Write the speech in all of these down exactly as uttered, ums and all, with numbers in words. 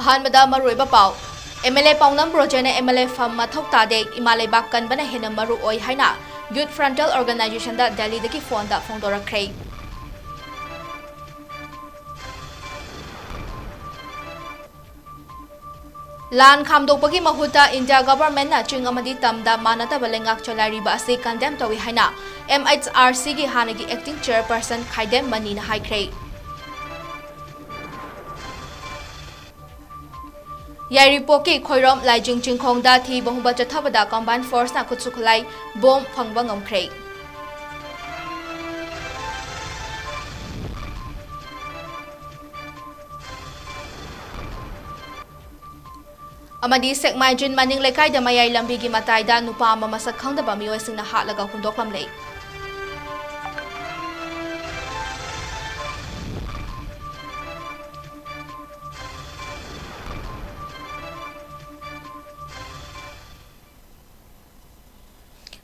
ꯑꯍꯥꯟꯕꯗ ꯃꯔꯨꯑꯣꯏꯕ ꯄꯥꯎ꯫ ꯑꯦꯝ ꯑꯦꯜ ꯑꯦ ꯄꯥꯎꯅꯝ ꯕ꯭ꯔꯣꯖꯦꯟꯅ ꯑꯦꯝ ꯑꯦꯜ ꯑꯦ ꯐꯝ ꯃꯊꯧ ꯇꯥꯗꯦ, ꯏꯃꯥ ꯂꯩꯕꯥꯛ ꯀꯟꯕꯅ ꯍꯦꯟꯅ ꯃꯔꯨ ꯑꯣꯏ ꯍꯥꯏꯅ Youth Frontal Organization ꯗ ꯗꯦꯜꯂꯤꯗꯒꯤ ꯐꯣꯟꯗ ꯐꯣꯡꯗꯣꯔꯛꯈ꯭ꯔꯦ꯫ ꯂꯥꯟ ꯈꯥꯝꯗꯣꯛꯄꯒꯤ ꯃꯍꯨꯠꯇ ꯏꯟꯗꯤꯌꯥ ꯒꯚꯔꯟꯃꯦꯟꯠꯅ ꯆꯤꯡ ꯑꯃꯗꯤ ꯇꯝꯗ ꯃꯥꯟꯅꯗꯕ ꯂꯩꯉꯥꯛ ꯆꯂꯥꯏꯔꯤꯕ ꯑꯁꯤ ꯀꯟꯗꯦꯝ ꯇꯧꯏ ꯍꯥꯏꯅ ꯑꯦꯝ ꯑꯩꯆ ꯑꯥꯔ ꯁꯤꯒꯤ ꯍꯥꯟꯅꯒꯤ ꯑꯦꯛꯇꯤꯡ ꯆꯦꯌꯔꯄꯔꯁꯟ ꯈꯥꯏꯗꯦꯝ ꯃꯅꯤꯅ ꯍꯥꯏꯈ꯭ꯔꯦ꯫ ꯌꯥꯏꯔꯤꯄꯣꯛꯀꯤ ꯈꯣꯏꯔꯣꯝ ꯂꯥꯏꯖꯤꯡ ꯆꯤꯡꯈꯣꯡꯗ ꯊꯤꯕ ꯍꯨꯝꯕ ꯆꯠꯊꯕꯗ ꯀꯝꯕꯥꯏꯟ ꯐꯣꯔꯁꯅ ꯈꯨꯠꯁꯨ ꯈꯨꯠꯂꯥꯏ ꯕꯣꯝ ꯐꯪꯕ ꯉꯝꯈ꯭ꯔꯦ꯫ ꯑꯃꯗꯤ ꯁꯦꯛꯃꯥꯏꯖꯤꯟ ꯃꯅꯤꯡ ꯂꯩꯀꯥꯏꯗ ꯃꯌꯥꯏ ꯂꯝꯕꯤꯒꯤ ꯃꯇꯥꯏꯗ ꯅꯨꯄꯥ ꯑꯃ ꯃꯁꯛ ꯈꯪꯗꯕ ꯃꯤꯑꯣꯏꯁꯤꯡꯅ ꯍꯥꯠꯂꯒ ꯍꯨꯟꯗꯣꯛꯂꯝꯂꯦ꯫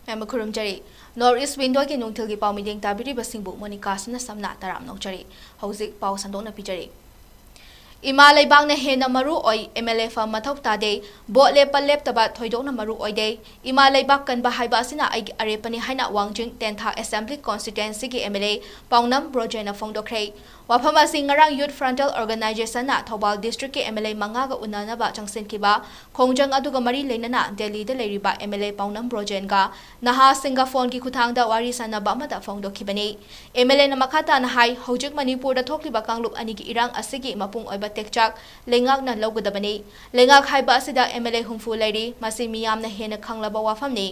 ꯃꯌꯥꯝꯕꯨ ꯈꯨꯔꯨꯝꯖꯔꯤ꯫ North East Window ꯒꯤ ꯅꯨꯡꯊꯤꯜꯒꯤ ꯄꯥꯎ ꯃꯤꯠꯌꯦꯡ ꯇꯥꯕꯤꯔꯤꯕꯁꯤꯡꯕꯨ ꯃꯣꯅꯤꯀꯥ ꯁꯤꯅ ꯁꯝꯅ ꯇꯔꯥꯝꯅ ꯑꯣꯛꯆꯔꯤ꯫ ꯍꯧꯖꯤꯛ ꯄꯥꯎ ꯁꯟꯗꯣꯛꯅ ꯄꯤꯖꯔꯤ꯫ ꯏꯃꯥ ꯂꯩꯕꯥꯛꯅ ꯍꯦꯟꯅ ꯃꯔꯨ ꯑꯣꯏ, ꯑꯦꯝ ꯑꯦꯜ ꯑꯦ ꯐꯝ ꯃꯊꯧ ꯇꯥꯗꯦ, ꯚꯣꯠ ꯂꯦꯞꯄ ꯂꯦꯞꯇꯕ ꯊꯣꯏꯗꯣꯛꯅ ꯃꯔꯨ ꯑꯣꯏꯗꯦ, ꯏꯃꯥ ꯂꯩꯕꯥꯛ ꯀꯟꯕ ꯍꯥꯏꯕ ꯑꯁꯤꯅ ꯑꯩꯒꯤ ꯑꯔꯦꯞꯄꯅꯤ ꯍꯥꯏꯅ ꯋꯥꯡꯖꯤꯡ ꯇꯦꯟꯊꯥ ꯑꯦꯁꯦꯝꯕ꯭ꯂꯤ ꯀꯣꯟꯁꯇꯤꯇ꯭ꯋꯦꯟꯁꯤꯒꯤ ꯑꯦꯝ ꯑꯦꯜ ꯑꯦ ꯄꯥꯎꯅꯝ ꯕ꯭ꯔꯣꯖꯦꯟꯅ ꯐꯣꯡꯗꯣꯛꯈ꯭ꯔꯦ꯫ ꯋꯥꯐꯝ ꯑꯁꯤ ꯉꯔꯥꯡ Youth Frontal Organization ꯅ ꯊꯧꯕꯥꯜ ꯗꯤꯁꯇ꯭ꯔꯤꯛꯀꯤ ꯑꯦꯝ ꯑꯦꯜ ꯑꯦ ꯃꯉꯥꯒ ꯎꯅꯅꯕ ꯆꯪꯁꯤꯟꯈꯤꯕ ꯈꯣꯡꯖꯪ ꯑꯗꯨꯒ ꯃꯔꯤ ꯂꯩꯅꯅ ꯗꯦꯜꯂꯤꯗ ꯂꯩꯔꯤꯕ ꯑꯦꯝ ꯑꯦꯜ ꯑꯦ ꯄꯥꯎꯅꯝ ꯕ꯭ꯔꯣꯖꯦꯟꯒ ꯅꯍꯥꯁꯤꯡꯒ ꯐꯣꯟꯒꯤ ꯈꯨꯠꯊꯥꯡꯗ ꯋꯥꯔꯤ ꯁꯥꯅꯕ ꯑꯃꯗ ꯐꯣꯡꯗꯣꯛꯈꯤꯕꯅꯤ꯫ ꯑꯦꯝ ꯑꯦꯜ ꯑꯦꯅ ꯃꯈꯥ ꯇꯥꯅ ꯍꯥꯏ, ꯍꯧꯖꯤꯛ ꯃꯅꯤꯄꯨꯔꯗ ꯊꯣꯛꯂꯤꯕ ꯀꯥꯡꯂꯨꯞ ꯑꯅꯤꯒꯤ ꯏꯔꯥꯡ ꯑꯁꯤꯒꯤ ꯃꯄꯨꯡ ꯑꯣꯏꯕ ꯇꯦꯛꯆꯥꯛ ꯂꯩꯉꯥꯛꯅ ꯂꯧꯒꯗꯕꯅꯤ꯫ ꯂꯩꯉꯥꯛ ꯍꯥꯏꯕ ꯑꯁꯤꯗ ꯑꯦꯝ ꯑꯦꯜ ꯑꯦ ꯍꯨꯝꯐꯨ ꯂꯩꯔꯤ, ꯃꯁꯤ ꯃꯤꯌꯥꯝꯅ ꯍꯦꯟꯅ ꯈꯪꯂꯕ ꯋꯥꯐꯝꯅꯤ꯫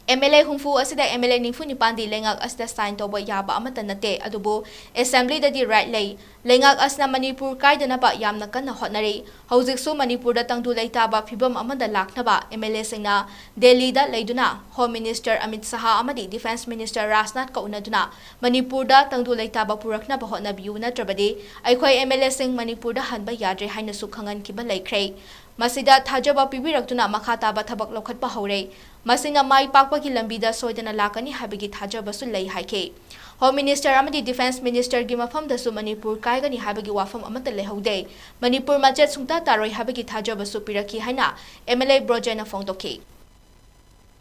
ꯑꯦꯝ ꯑꯦꯜ ꯑꯦ ꯍꯨꯝꯐꯨ ꯑꯁꯤꯗ ꯑꯦꯝ ꯑꯦꯜ ꯑꯦ ꯅꯤꯐꯨ ꯅꯤꯄꯥꯟꯗꯤ ꯂꯩꯉꯥꯛ ꯑꯁꯤꯗ ꯁꯥꯏꯟ ꯇꯧꯕ ꯌꯥꯕ ꯑꯃꯠꯇ ꯅꯠꯇꯦ, ꯑꯗꯨꯕꯨ ꯑꯦꯁꯦꯝꯕ꯭ꯂꯤꯗꯗꯤ ꯔꯥꯏꯠ ꯂꯩ꯫ ꯂꯩꯉꯥꯛ ꯑꯁꯤꯅ ꯃꯅꯤꯄꯨꯔ ꯀꯥꯏꯗꯅꯕ ꯌꯥꯝꯅ ꯀꯟꯅ ꯍꯣꯠꯅꯔꯤ꯫ ꯍꯧꯖꯤꯛꯁꯨ ꯃꯅꯤꯄꯨꯔꯗ ꯇꯪꯗꯨ ꯂꯩꯇꯥꯕ ꯐꯤꯕꯝ ꯑꯃꯗ ꯂꯥꯛꯅꯕ ꯑꯦꯝ ꯑꯦꯜ ꯑꯦꯁꯤꯡꯅ ꯗꯦꯜꯂꯤꯗ ꯂꯩꯗꯨꯅ ꯍꯣꯝ ꯃꯤꯅꯤꯁꯇꯔ ꯑꯃꯤꯠ ꯁꯍꯥ ꯑꯃꯗꯤ ꯗꯤꯐꯦꯟꯁ ꯃꯤꯅꯤꯁꯇꯔ ꯔꯥꯖꯅꯥꯊꯀ ꯎꯅꯗꯨꯅ ꯃꯅꯤꯄꯨꯔꯗ ꯇꯪꯗꯨ ꯂꯩꯇꯥꯕ ꯄꯨꯔꯛꯅꯕ ꯍꯣꯠꯅꯕꯤꯌꯨ, ꯅꯠꯇ꯭ꯔꯕꯗꯤ ꯑꯩꯈꯣꯏ ꯑꯦꯝ ꯑꯦꯜ ꯑꯦꯁꯤꯡ ꯃꯅꯤꯄꯨꯔꯗ ꯍꯟꯕ ꯌꯥꯗ꯭ꯔꯦ ꯍꯥꯏꯅꯁꯨ ꯈꯪꯍꯟꯈꯤꯕ ꯂꯩꯈ꯭ꯔꯦ꯫ ꯃꯁꯤꯗ ꯊꯥꯖꯕ ꯄꯤꯕꯤꯔꯛꯇꯨꯅ ꯃꯈꯥ ꯇꯥꯕ ꯊꯕꯛ ꯂꯧꯈꯠꯄ ꯍꯧꯔꯦ꯫ ꯃꯁꯤꯅ ꯃꯥꯏ ꯄꯥꯛꯄꯒꯤ ꯂꯝꯕꯤꯗ ꯁꯣꯏꯗꯅ ꯂꯥꯛꯀꯅꯤ ꯍꯥꯏꯕꯒꯤ ꯊꯥꯖꯕꯁꯨ ꯂꯩ ꯍꯥꯏꯈꯤ꯫ Home Minister ꯑꯃꯗꯤ Defence Ministerꯒꯤ ꯃꯐꯝꯗꯁꯨ ꯃꯅꯤꯄꯨꯔ ꯀꯥꯏꯒꯅꯤ ꯍꯥꯏꯕꯒꯤ ꯋꯥꯐꯝ ꯑꯃꯠꯇ ꯂꯩꯍꯧꯗꯦ꯫ ꯃꯅꯤꯄꯨꯔ ꯃꯆꯦꯠ ꯁꯨꯡꯇꯥ ꯇꯥꯔꯣꯏ ꯍꯥꯏꯕꯒꯤ ꯊꯥꯖꯕꯁꯨ ꯄꯤꯔꯛꯈꯤ ꯍꯥꯏꯅ MLA ꯕ꯭ꯔꯣꯖꯦꯟꯅ ꯐꯣꯡꯗꯣꯛꯈꯤ꯫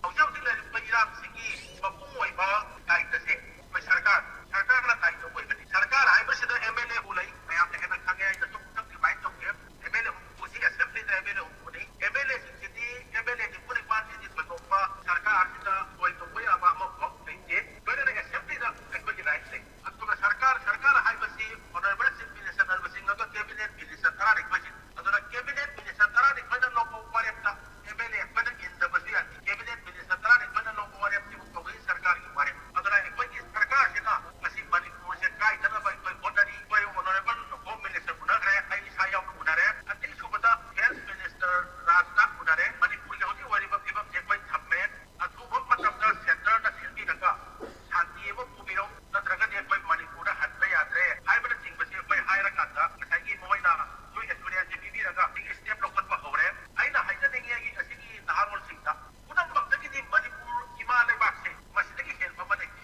ꯍꯧꯖꯤꯛ ꯍꯧꯖꯤꯛ ꯂꯩꯔꯤꯕ ꯏꯔꯥꯡꯁꯤꯒꯤ ꯃꯄꯨꯡ ꯑꯣꯏꯕ ꯏꯀꯥꯏꯕꯁꯦ ꯑꯩꯈꯣꯏ ꯁꯔꯀꯥꯔ, ꯁꯔꯀꯥꯔꯅ ꯀꯥꯏꯗꯧ ꯑꯣꯏꯕꯅꯤ꯫ ꯁꯔꯀꯥꯔ ꯍꯥꯏꯕꯁꯤꯗ MLAꯕꯨ ꯂꯩ, ꯃꯌꯥꯝꯅ ꯍꯦꯟꯅ ꯈꯪꯉꯦ꯫ ꯑꯩꯅꯁꯨ ꯑꯃꯨꯛꯇꯪ remind ꯇꯧꯒꯦ, MLA ꯍꯨꯝꯐꯨꯁꯤ Assemblyꯗ MLA ꯍꯨꯝꯐꯨꯅꯤ꯫ MLAꯁꯤꯡꯁꯤꯗꯤ, MLA ꯅꯤꯐꯨ ꯅꯤꯄꯥꯟꯁꯤꯗꯤ ꯊꯣꯏꯗꯣꯛꯄ ꯁꯔꯀꯥꯔꯁꯤꯗ ꯁꯣꯏ ꯇꯧꯕ ꯌꯥꯕ ꯑꯃꯐꯥꯎ ꯂꯩꯇꯦ꯫ ꯂꯣꯏꯅꯅ Assemblyꯗ ꯑꯩꯈꯣꯏꯒꯤ right ꯂꯩ꯫ ꯑꯗꯨꯒ ꯁꯔꯀꯥꯔ, ꯁꯔꯀꯥꯔ ꯍꯥꯏꯕꯁꯤ Honourable Chief Minister ꯅꯆꯤꯡꯉꯒ Cabinet Minister ꯇꯔꯥꯅꯤꯊꯣꯏꯁꯤ꯫ ꯑꯗꯨꯅ Cabinet Minister ꯇꯔꯥꯅꯤꯊꯣꯏꯅ ꯂꯧꯕ ꯋꯥꯔꯦꯞꯇ MLA ꯑꯩꯈꯣꯏꯅ ꯏꯟꯗꯕꯁꯨ ꯌꯥꯗꯦ꯫ Cabinet Minister ꯇꯔꯥꯅꯤꯊꯣꯏꯅ ꯂꯧꯕ ꯋꯥꯔꯦꯞꯁꯤꯕꯨ ꯀꯧꯏ ꯁꯔꯀꯥꯔꯒꯤ ꯋꯥꯔꯦꯞ꯫ ꯑꯗꯨꯅ ꯑꯩꯈꯣꯏꯒꯤ ꯁꯔꯀꯥꯔꯁꯤꯅ ꯉꯁꯤ ꯃꯅꯤꯄꯨꯔꯁꯦ ꯀꯥꯏꯗꯅꯕ ꯑꯩꯈꯣꯏ ꯍꯣꯠꯅꯔꯤ꯫ ꯑꯩꯈꯣꯏ Honourable Home Minister ꯎꯅꯈ꯭ꯔꯦ, ꯑꯩ ꯏꯁꯥ ꯌꯥꯎꯅ ꯎꯅꯔꯦ꯫ ꯑꯅꯤꯁꯨꯕꯗ Health Minister ꯔꯥꯖꯅꯥꯊ ꯎꯅꯔꯦ꯫ ꯃꯅꯤꯄꯨꯔꯒꯤ ꯍꯧꯖꯤꯛ ꯑꯣꯏꯔꯤꯕ ꯐꯤꯕꯝꯁꯦ ꯑꯩꯈꯣꯏ ꯊꯝꯃꯦ꯫ ꯑꯊꯨꯕ ꯃꯇꯝꯗ Centreꯅ ꯁꯤꯟꯕꯤꯔꯒ ꯁꯥꯟꯇꯤ ꯑꯃ ꯄꯨꯕꯤꯔꯧ, ꯅꯠꯇ꯭ꯔꯒꯗꯤ ꯑꯩꯈꯣꯏ ꯃꯅꯤꯄꯨꯔꯗ ꯍꯟꯕ ꯌꯥꯗ꯭ꯔꯦ ꯍꯥꯏꯕꯅꯆꯤꯡꯕꯁꯤ ꯑꯩꯈꯣꯏ ꯍꯥꯏꯔꯀꯥꯟꯗ ꯉꯁꯥꯏꯒꯤ ꯃꯈꯣꯏꯅ ꯃꯣꯏ assuranceꯁꯦ ꯄꯤꯕꯤꯔꯒ ꯍꯧꯖꯤꯛ step ꯂꯧꯈꯠꯄ ꯍꯧꯔꯦ꯫ ꯑꯩꯅ ꯍꯥꯏꯖꯅꯤꯡꯉꯤ ꯑꯩꯒꯤ ꯉꯁꯤꯒꯤ ꯅꯍꯥꯔꯣꯜꯁꯤꯡꯗ, ꯄꯨꯝꯅꯃꯛꯇꯒꯤꯗꯤ ꯃꯅꯤꯄꯨꯔ ꯏꯃꯥ ꯂꯩꯕꯥꯛꯁꯦ ꯃꯁꯤꯗꯒꯤ ꯍꯦꯟꯕ ꯑꯃ ꯂꯩꯇꯦ꯫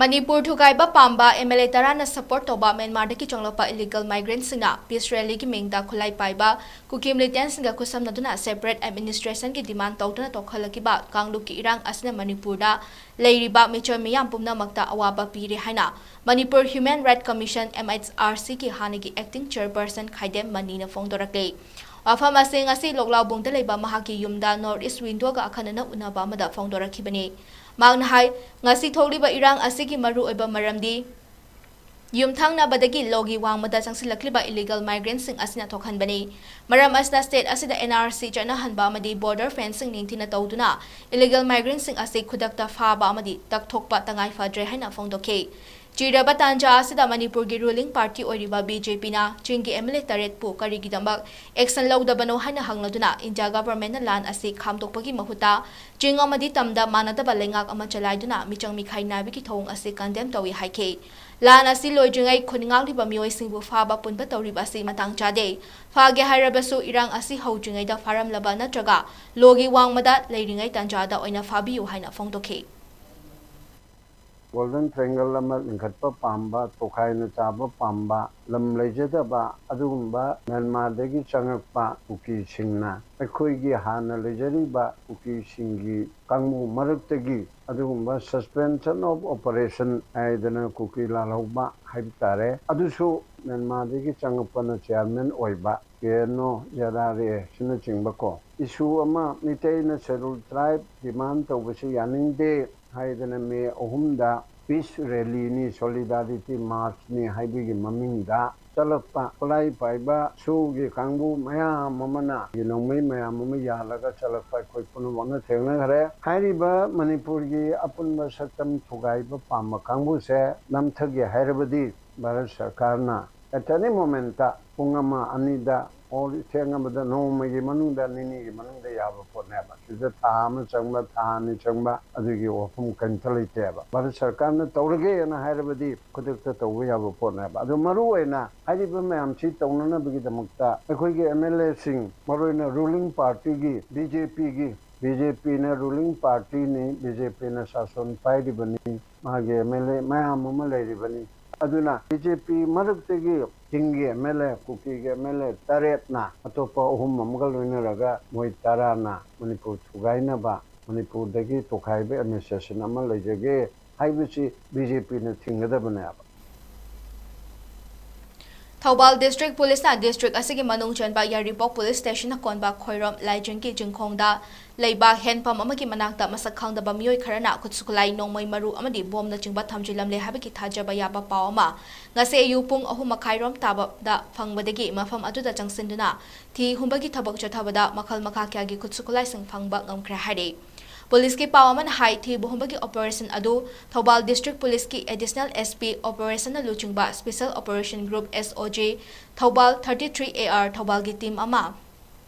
ꯃꯅꯤꯄꯨꯔ ꯊꯨꯒꯥꯏꯕ ꯄꯥꯝꯕ MLA ꯇꯔꯥꯅ support ꯇꯧꯕ ꯃ꯭ꯌꯥꯟꯃꯥꯔꯗꯒꯤ ꯆꯪꯂꯛꯄ illegal migrantꯁꯤꯡꯅ peace rallyꯒꯤ ꯃꯤꯡꯗ ꯈꯨꯠꯂꯥꯏ ꯄꯥꯏꯕ ꯀꯨꯀꯤ militantꯁꯤꯡꯒ ꯈꯨꯠꯁꯝꯅꯗꯨꯅ separate administrationꯒꯤ demand ꯇꯧꯗꯨꯅ ꯇꯧꯈꯠꯂꯛꯈꯤꯕ ꯀꯥꯡꯂꯨꯞꯀꯤ ꯏꯔꯥꯡ ꯑꯁꯤꯅ ꯃꯅꯤꯄꯨꯔꯗ ꯂꯩꯔꯤꯕ ꯃꯤꯆꯝ ꯃꯤꯌꯥꯝ ꯄꯨꯝꯅꯃꯛꯇ ꯑꯋꯥꯕ ꯄꯤꯔꯦ ꯍꯥꯏꯅ ꯃꯅꯤꯄꯨꯔ Human Rights Commission, MHRCꯒꯤ ꯍꯥꯟꯅꯒꯤ acting chairperson ꯈꯥꯏꯗꯦꯝ ꯃꯅꯤꯅ ꯐꯣꯡꯗꯣꯔꯛꯂꯤ꯫ ꯋꯥꯐꯝ ꯑꯁꯤ ꯉꯁꯤ ꯂꯣꯛꯂꯥꯎꯕꯨꯡꯗ ꯂꯩꯕ ꯃꯍꯥꯛꯀꯤ ꯌꯨꯝꯗ North East Windowꯒ ꯑꯈꯟꯅꯅ ꯎꯅꯕ ꯑꯃꯗ ꯐꯣꯡꯗꯣꯔꯛꯈꯤꯕꯅꯤ꯫ ꯃꯍꯥꯛꯅ ꯍꯥꯏ, ꯉꯁꯤ ꯊꯣꯛꯂꯤꯕ ꯏꯔꯥꯡ ꯑꯁꯤꯒꯤ ꯃꯔꯨꯑꯣꯏꯕ ꯃꯔꯝꯗꯤ ꯌꯨꯝꯊꯪꯅꯕꯗꯒꯤ ꯂꯣꯒꯤ ꯋꯥꯡꯃꯗ ꯆꯪꯁꯤꯜꯂꯛꯂꯤꯕ illegal migrantꯁꯤꯡ ꯑꯁꯤꯅ ꯊꯣꯛꯍꯟꯕꯅꯤ꯫ ꯃꯔꯝ ꯑꯁꯤꯅ state ꯑꯁꯤꯗ NRC ꯆꯠꯅꯍꯟꯕ ꯑꯃꯗꯤ border fencing ꯅꯤꯡꯊꯤꯅ ꯇꯧꯗꯨꯅ illegal migrantꯁꯤꯡ ꯑꯁꯤ ꯈꯨꯗꯛꯇ ꯐꯥꯕ ꯑꯃꯗꯤ ꯇꯛꯊꯣꯛꯄ ꯇꯉꯥꯏ ꯐꯗ꯭ꯔꯦ ꯍꯥꯏꯅ ꯐꯣꯡꯗꯣꯛꯈꯤ꯫ ꯆꯤꯔꯕ ꯇꯥꯟꯖꯥ ꯑꯁꯤꯗ ꯃꯅꯤꯄꯨꯔꯒꯤ ruling party ꯑꯣꯏꯔꯤꯕ BJPꯅ ꯆꯤꯡꯒꯤ MLA ꯇꯔꯦꯠꯄꯨ ꯀꯔꯤꯒꯤꯗꯃꯛ action ꯂꯧꯗꯕꯅꯣ ꯍꯥꯏꯅ ꯍꯪꯂꯗꯨꯅ India governmentꯅ ꯂꯥꯟ ꯑꯁꯤ ꯈꯥꯝꯗꯣꯛꯄꯒꯤ ꯃꯍꯨꯠꯇ ꯆꯤꯡ ꯑꯃꯗꯤ ꯇꯝꯗ ꯃꯥꯟꯅꯗꯕ ꯂꯩꯉꯥꯛ ꯑꯃ ꯆꯂꯥꯏꯗꯨꯅ ꯃꯤꯆꯪ ꯃꯤꯈꯥꯏ ꯅꯥꯏꯕꯒꯤ ꯊꯧꯑꯣꯡ ꯑꯁꯤ condemn ꯇꯧꯏ ꯍꯥꯏꯈꯤ꯫ ꯂꯥꯟ ꯑꯁꯤ ꯂꯣꯏꯗ꯭ꯔꯤꯉꯩ ꯈꯨꯟ ꯉꯥꯛꯂꯤꯕ ꯃꯤꯑꯣꯏꯁꯤꯡꯕꯨ ꯐꯥꯕ ꯄꯨꯟꯕ ꯇꯧꯔꯤꯕ ꯑꯁꯤ ꯃꯇꯥꯡ ꯆꯥꯗꯦ꯫ ꯐꯥꯒꯦ ꯍꯥꯏꯔꯕꯁꯨ ꯏꯔꯥꯡ ꯑꯁꯤ ꯍꯧꯗ꯭ꯔꯤꯉꯩꯗ ꯐꯥꯔꯝꯂꯕ ꯅꯠꯇ꯭ꯔꯒ lawꯒꯤ ꯋꯥꯡꯃꯗ ꯂꯩꯔꯤꯉꯩ ꯇꯥꯟꯖꯥꯗ ꯑꯣꯏꯅ ꯐꯥꯕꯤꯌꯨ ꯍꯥꯏꯅ ꯐꯣꯡꯗꯣꯛꯈꯤ꯫ Golden Triangle ꯑꯃ ꯂꯤꯡꯈꯠꯄ ꯄꯥꯝꯕ, ꯇꯣꯈꯥꯏꯅ ꯆꯥꯕ ꯄꯥꯝꯕ, ꯂꯝ ꯂꯩꯖꯗꯕ ꯑꯗꯨꯒꯨꯝꯕ ꯃ꯭ꯌꯥꯟꯃꯥꯔꯗꯒꯤ ꯆꯪꯉꯛꯄ ꯀꯨꯀꯤꯁꯤꯡꯅ ꯑꯩꯈꯣꯏꯒꯤ ꯍꯥꯟꯅ ꯂꯩꯖꯔꯤꯕ ꯀꯨꯀꯤꯁꯤꯡꯒꯤ ꯀꯥꯡꯕꯨ ꯃꯔꯛꯇꯒꯤ ꯑꯗꯨꯒꯨꯝꯕ suspension of operation ꯍꯥꯏꯗꯅ ꯀꯨꯀꯤ ꯂꯥꯜꯍꯧꯕ ꯍꯥꯏꯕ ꯇꯥꯔꯦ, ꯑꯗꯨꯁꯨ ꯃ꯭ꯌꯥꯟꯃꯥꯔꯗꯒꯤ ꯆꯪꯉꯛꯄꯅ chairman ꯑꯣꯏꯕ, KNO, ZRA ꯑꯁꯤꯅꯆꯤꯡꯕꯀꯣ꯫ Issue ꯑꯃ, ꯃꯤꯇꯩꯅ Scheduled Tribe demand ꯇꯧꯕꯁꯤ ꯌꯥꯅꯤꯡꯗꯦ ꯍꯥꯏꯗꯅ ꯃꯦ ꯑꯍꯨꯝꯗ peace rallyꯅꯤ, solidarity marchꯅꯤ ꯍꯥꯏꯕꯒꯤ ꯃꯃꯤꯡꯗ ꯆꯠꯂꯛꯄ ꯈꯨꯠꯂꯥꯏ ꯄꯥꯏꯕ SoO ꯒꯤ ꯀꯥꯡꯕꯨ ꯃꯌꯥꯝ ꯑꯃꯅ ꯅꯣꯡꯃꯩ ꯃꯌꯥꯝ ꯑꯃ ꯌꯥꯜꯂꯒ ꯆꯠꯂꯛꯄ ꯑꯩꯈꯣꯏ ꯄꯨꯝꯅꯃꯛꯅ ꯊꯦꯡꯅꯈ꯭ꯔꯦ꯫ ꯍꯥꯏꯔꯤꯕ ꯃꯅꯤꯄꯨꯔꯒꯤ ꯑꯄꯨꯟꯕ ꯁꯛꯇꯝ ꯊꯨꯒꯥꯏꯕ ꯄꯥꯝꯕ ꯀꯥꯡꯕꯨꯁꯦ ꯅꯝꯊꯒꯦ ꯍꯥꯏꯔꯕꯗꯤ ꯚꯥꯔꯠ ꯁꯔꯀꯥꯔꯅ at any momentꯇ ꯄꯨꯡ ꯑꯃ ꯑꯅꯤꯗ or ꯊꯦꯡꯉꯕꯗ ꯅꯣꯡꯃꯒꯤ ꯃꯅꯨꯡꯗ, ꯅꯤꯅꯤꯒꯤ ꯃꯅꯨꯡꯗ ꯌꯥꯕ ꯄꯣꯠꯅꯦꯕ꯫ ꯁꯤꯗ ꯊꯥ ꯑꯃ ꯆꯪꯕ, ꯊꯥ ꯑꯅꯤ ꯆꯪꯕ ꯑꯗꯨꯒꯤ ꯋꯥꯐꯝ ꯀꯔꯤꯝꯇ ꯂꯩꯇꯦꯕ꯫ ꯚꯥꯔꯠ ꯁꯔꯀꯥꯔꯅ ꯇꯧꯔꯒꯦꯅ ꯍꯥꯏꯔꯕꯗꯤ ꯈꯨꯗꯛꯇ ꯇꯧꯕ ꯌꯥꯕ ꯄꯣꯠꯅꯦꯕ꯫ ꯑꯗꯨ ꯃꯔꯨ ꯑꯣꯏꯅ ꯍꯥꯏꯔꯤꯕ ꯃꯌꯥꯝꯁꯤ ꯇꯧꯅꯅꯕꯒꯤꯗꯃꯛꯇ ꯑꯩꯈꯣꯏꯒꯤ MLAꯁꯤꯡ, ꯃꯔꯨꯑꯣꯏꯅ ruling partyꯒꯤ, BJPꯒꯤ, BJPꯅ ruling partyꯅꯤ, BJPꯅ ꯁꯥꯁꯣꯟ ꯄꯥꯏꯔꯤꯕꯅꯤ, ꯃꯥꯒꯤ MLA ꯃꯌꯥꯝ ꯑꯃ ꯂꯩꯔꯤꯕꯅꯤ꯫ ꯑꯗꯨꯅ BJP ꯃꯔꯛꯇꯒꯤ ꯆꯤꯡꯒꯤ MLA, ꯀꯨꯀꯤꯒꯤ MLA ꯇꯔꯦꯠꯅ ꯑꯇꯣꯞꯄ ꯑꯍꯨꯝ ꯑꯃꯒ ꯂꯣꯏꯅꯔꯒ ꯃꯣꯏ ꯇꯔꯥꯅ ꯃꯅꯤꯄꯨꯔ ꯊꯨꯒꯥꯏꯅꯕ, ꯃꯅꯤꯄꯨꯔꯗꯒꯤ ꯇꯣꯈꯥꯏꯕ administration ꯑꯃ ꯂꯩꯖꯒꯦ ꯍꯥꯏꯕꯁꯤ BJPꯅ ꯊꯤꯡꯒꯗꯕꯅꯦꯕ꯫ ꯊꯧꯕꯥꯜ district policeꯅ district ꯑꯁꯤꯒꯤ ꯃꯅꯨꯡ ꯆꯟꯕ ꯌꯥꯏꯔꯤꯄꯣꯛ police stationꯅ ꯀꯣꯟꯕ ꯈꯣꯏꯔꯣꯝ ꯂꯥꯏꯖꯤꯡꯒꯤ ꯆꯤꯡꯈꯣꯡꯗ ꯂꯩꯕ handpump ꯑꯃꯒꯤ ꯃꯅꯥꯛꯇ ꯃꯁꯛ ꯈꯪꯗꯕ ꯃꯤꯑꯣꯏ ꯈꯔꯅ ꯈꯨꯠꯁꯨ ꯈꯨꯠꯂꯥꯏ, ꯅꯣꯡꯃꯩ ꯃꯔꯨ ꯑꯃꯗꯤ ꯕꯣꯝꯅꯆꯤꯡꯕ ꯊꯝꯖꯤꯜꯂꯝꯂꯦ ꯍꯥꯏꯕꯒꯤ ꯊꯥꯖꯕ ꯌꯥꯕ ꯄꯥꯎ ꯑꯃ ꯉꯁꯤ ꯑꯌꯨꯛ ꯄꯨꯡ ꯑꯍꯨꯝ ꯃꯈꯥꯏꯔꯣꯝ ꯇꯥꯕꯗ ꯐꯪꯕꯗꯒꯤ ꯃꯐꯝ ꯑꯗꯨꯗ ꯆꯪꯁꯤꯟꯗꯨꯅ ꯊꯤ ꯍꯨꯝꯕꯒꯤ ꯊꯕꯛ ꯆꯠꯊꯕꯗ ꯃꯈꯜ ꯃꯈꯥ ꯀꯌꯥꯒꯤ ꯈꯨꯠꯁꯨ ꯈꯨꯠꯂꯥꯏꯁꯤꯡ ꯐꯪꯕ ꯉꯝꯈ꯭ꯔꯦ ꯍꯥꯏꯔꯤ꯫ ꯄꯨꯂꯤꯁꯀꯤ ꯄꯥꯎ ꯑꯃꯅ ꯍꯥꯏ, ꯊꯤꯕ ꯍꯨꯝꯕꯒꯤ operation ꯑꯗꯨ ꯊꯧꯕꯥꯜ District Policeꯀꯤ Additional SP Operationꯅ ꯂꯨꯆꯤꯡꯕ Special Operation Group, SOG, Thoubal, thirty three AR ꯊꯧꯕꯥꯜꯒꯤ team ꯑꯃ,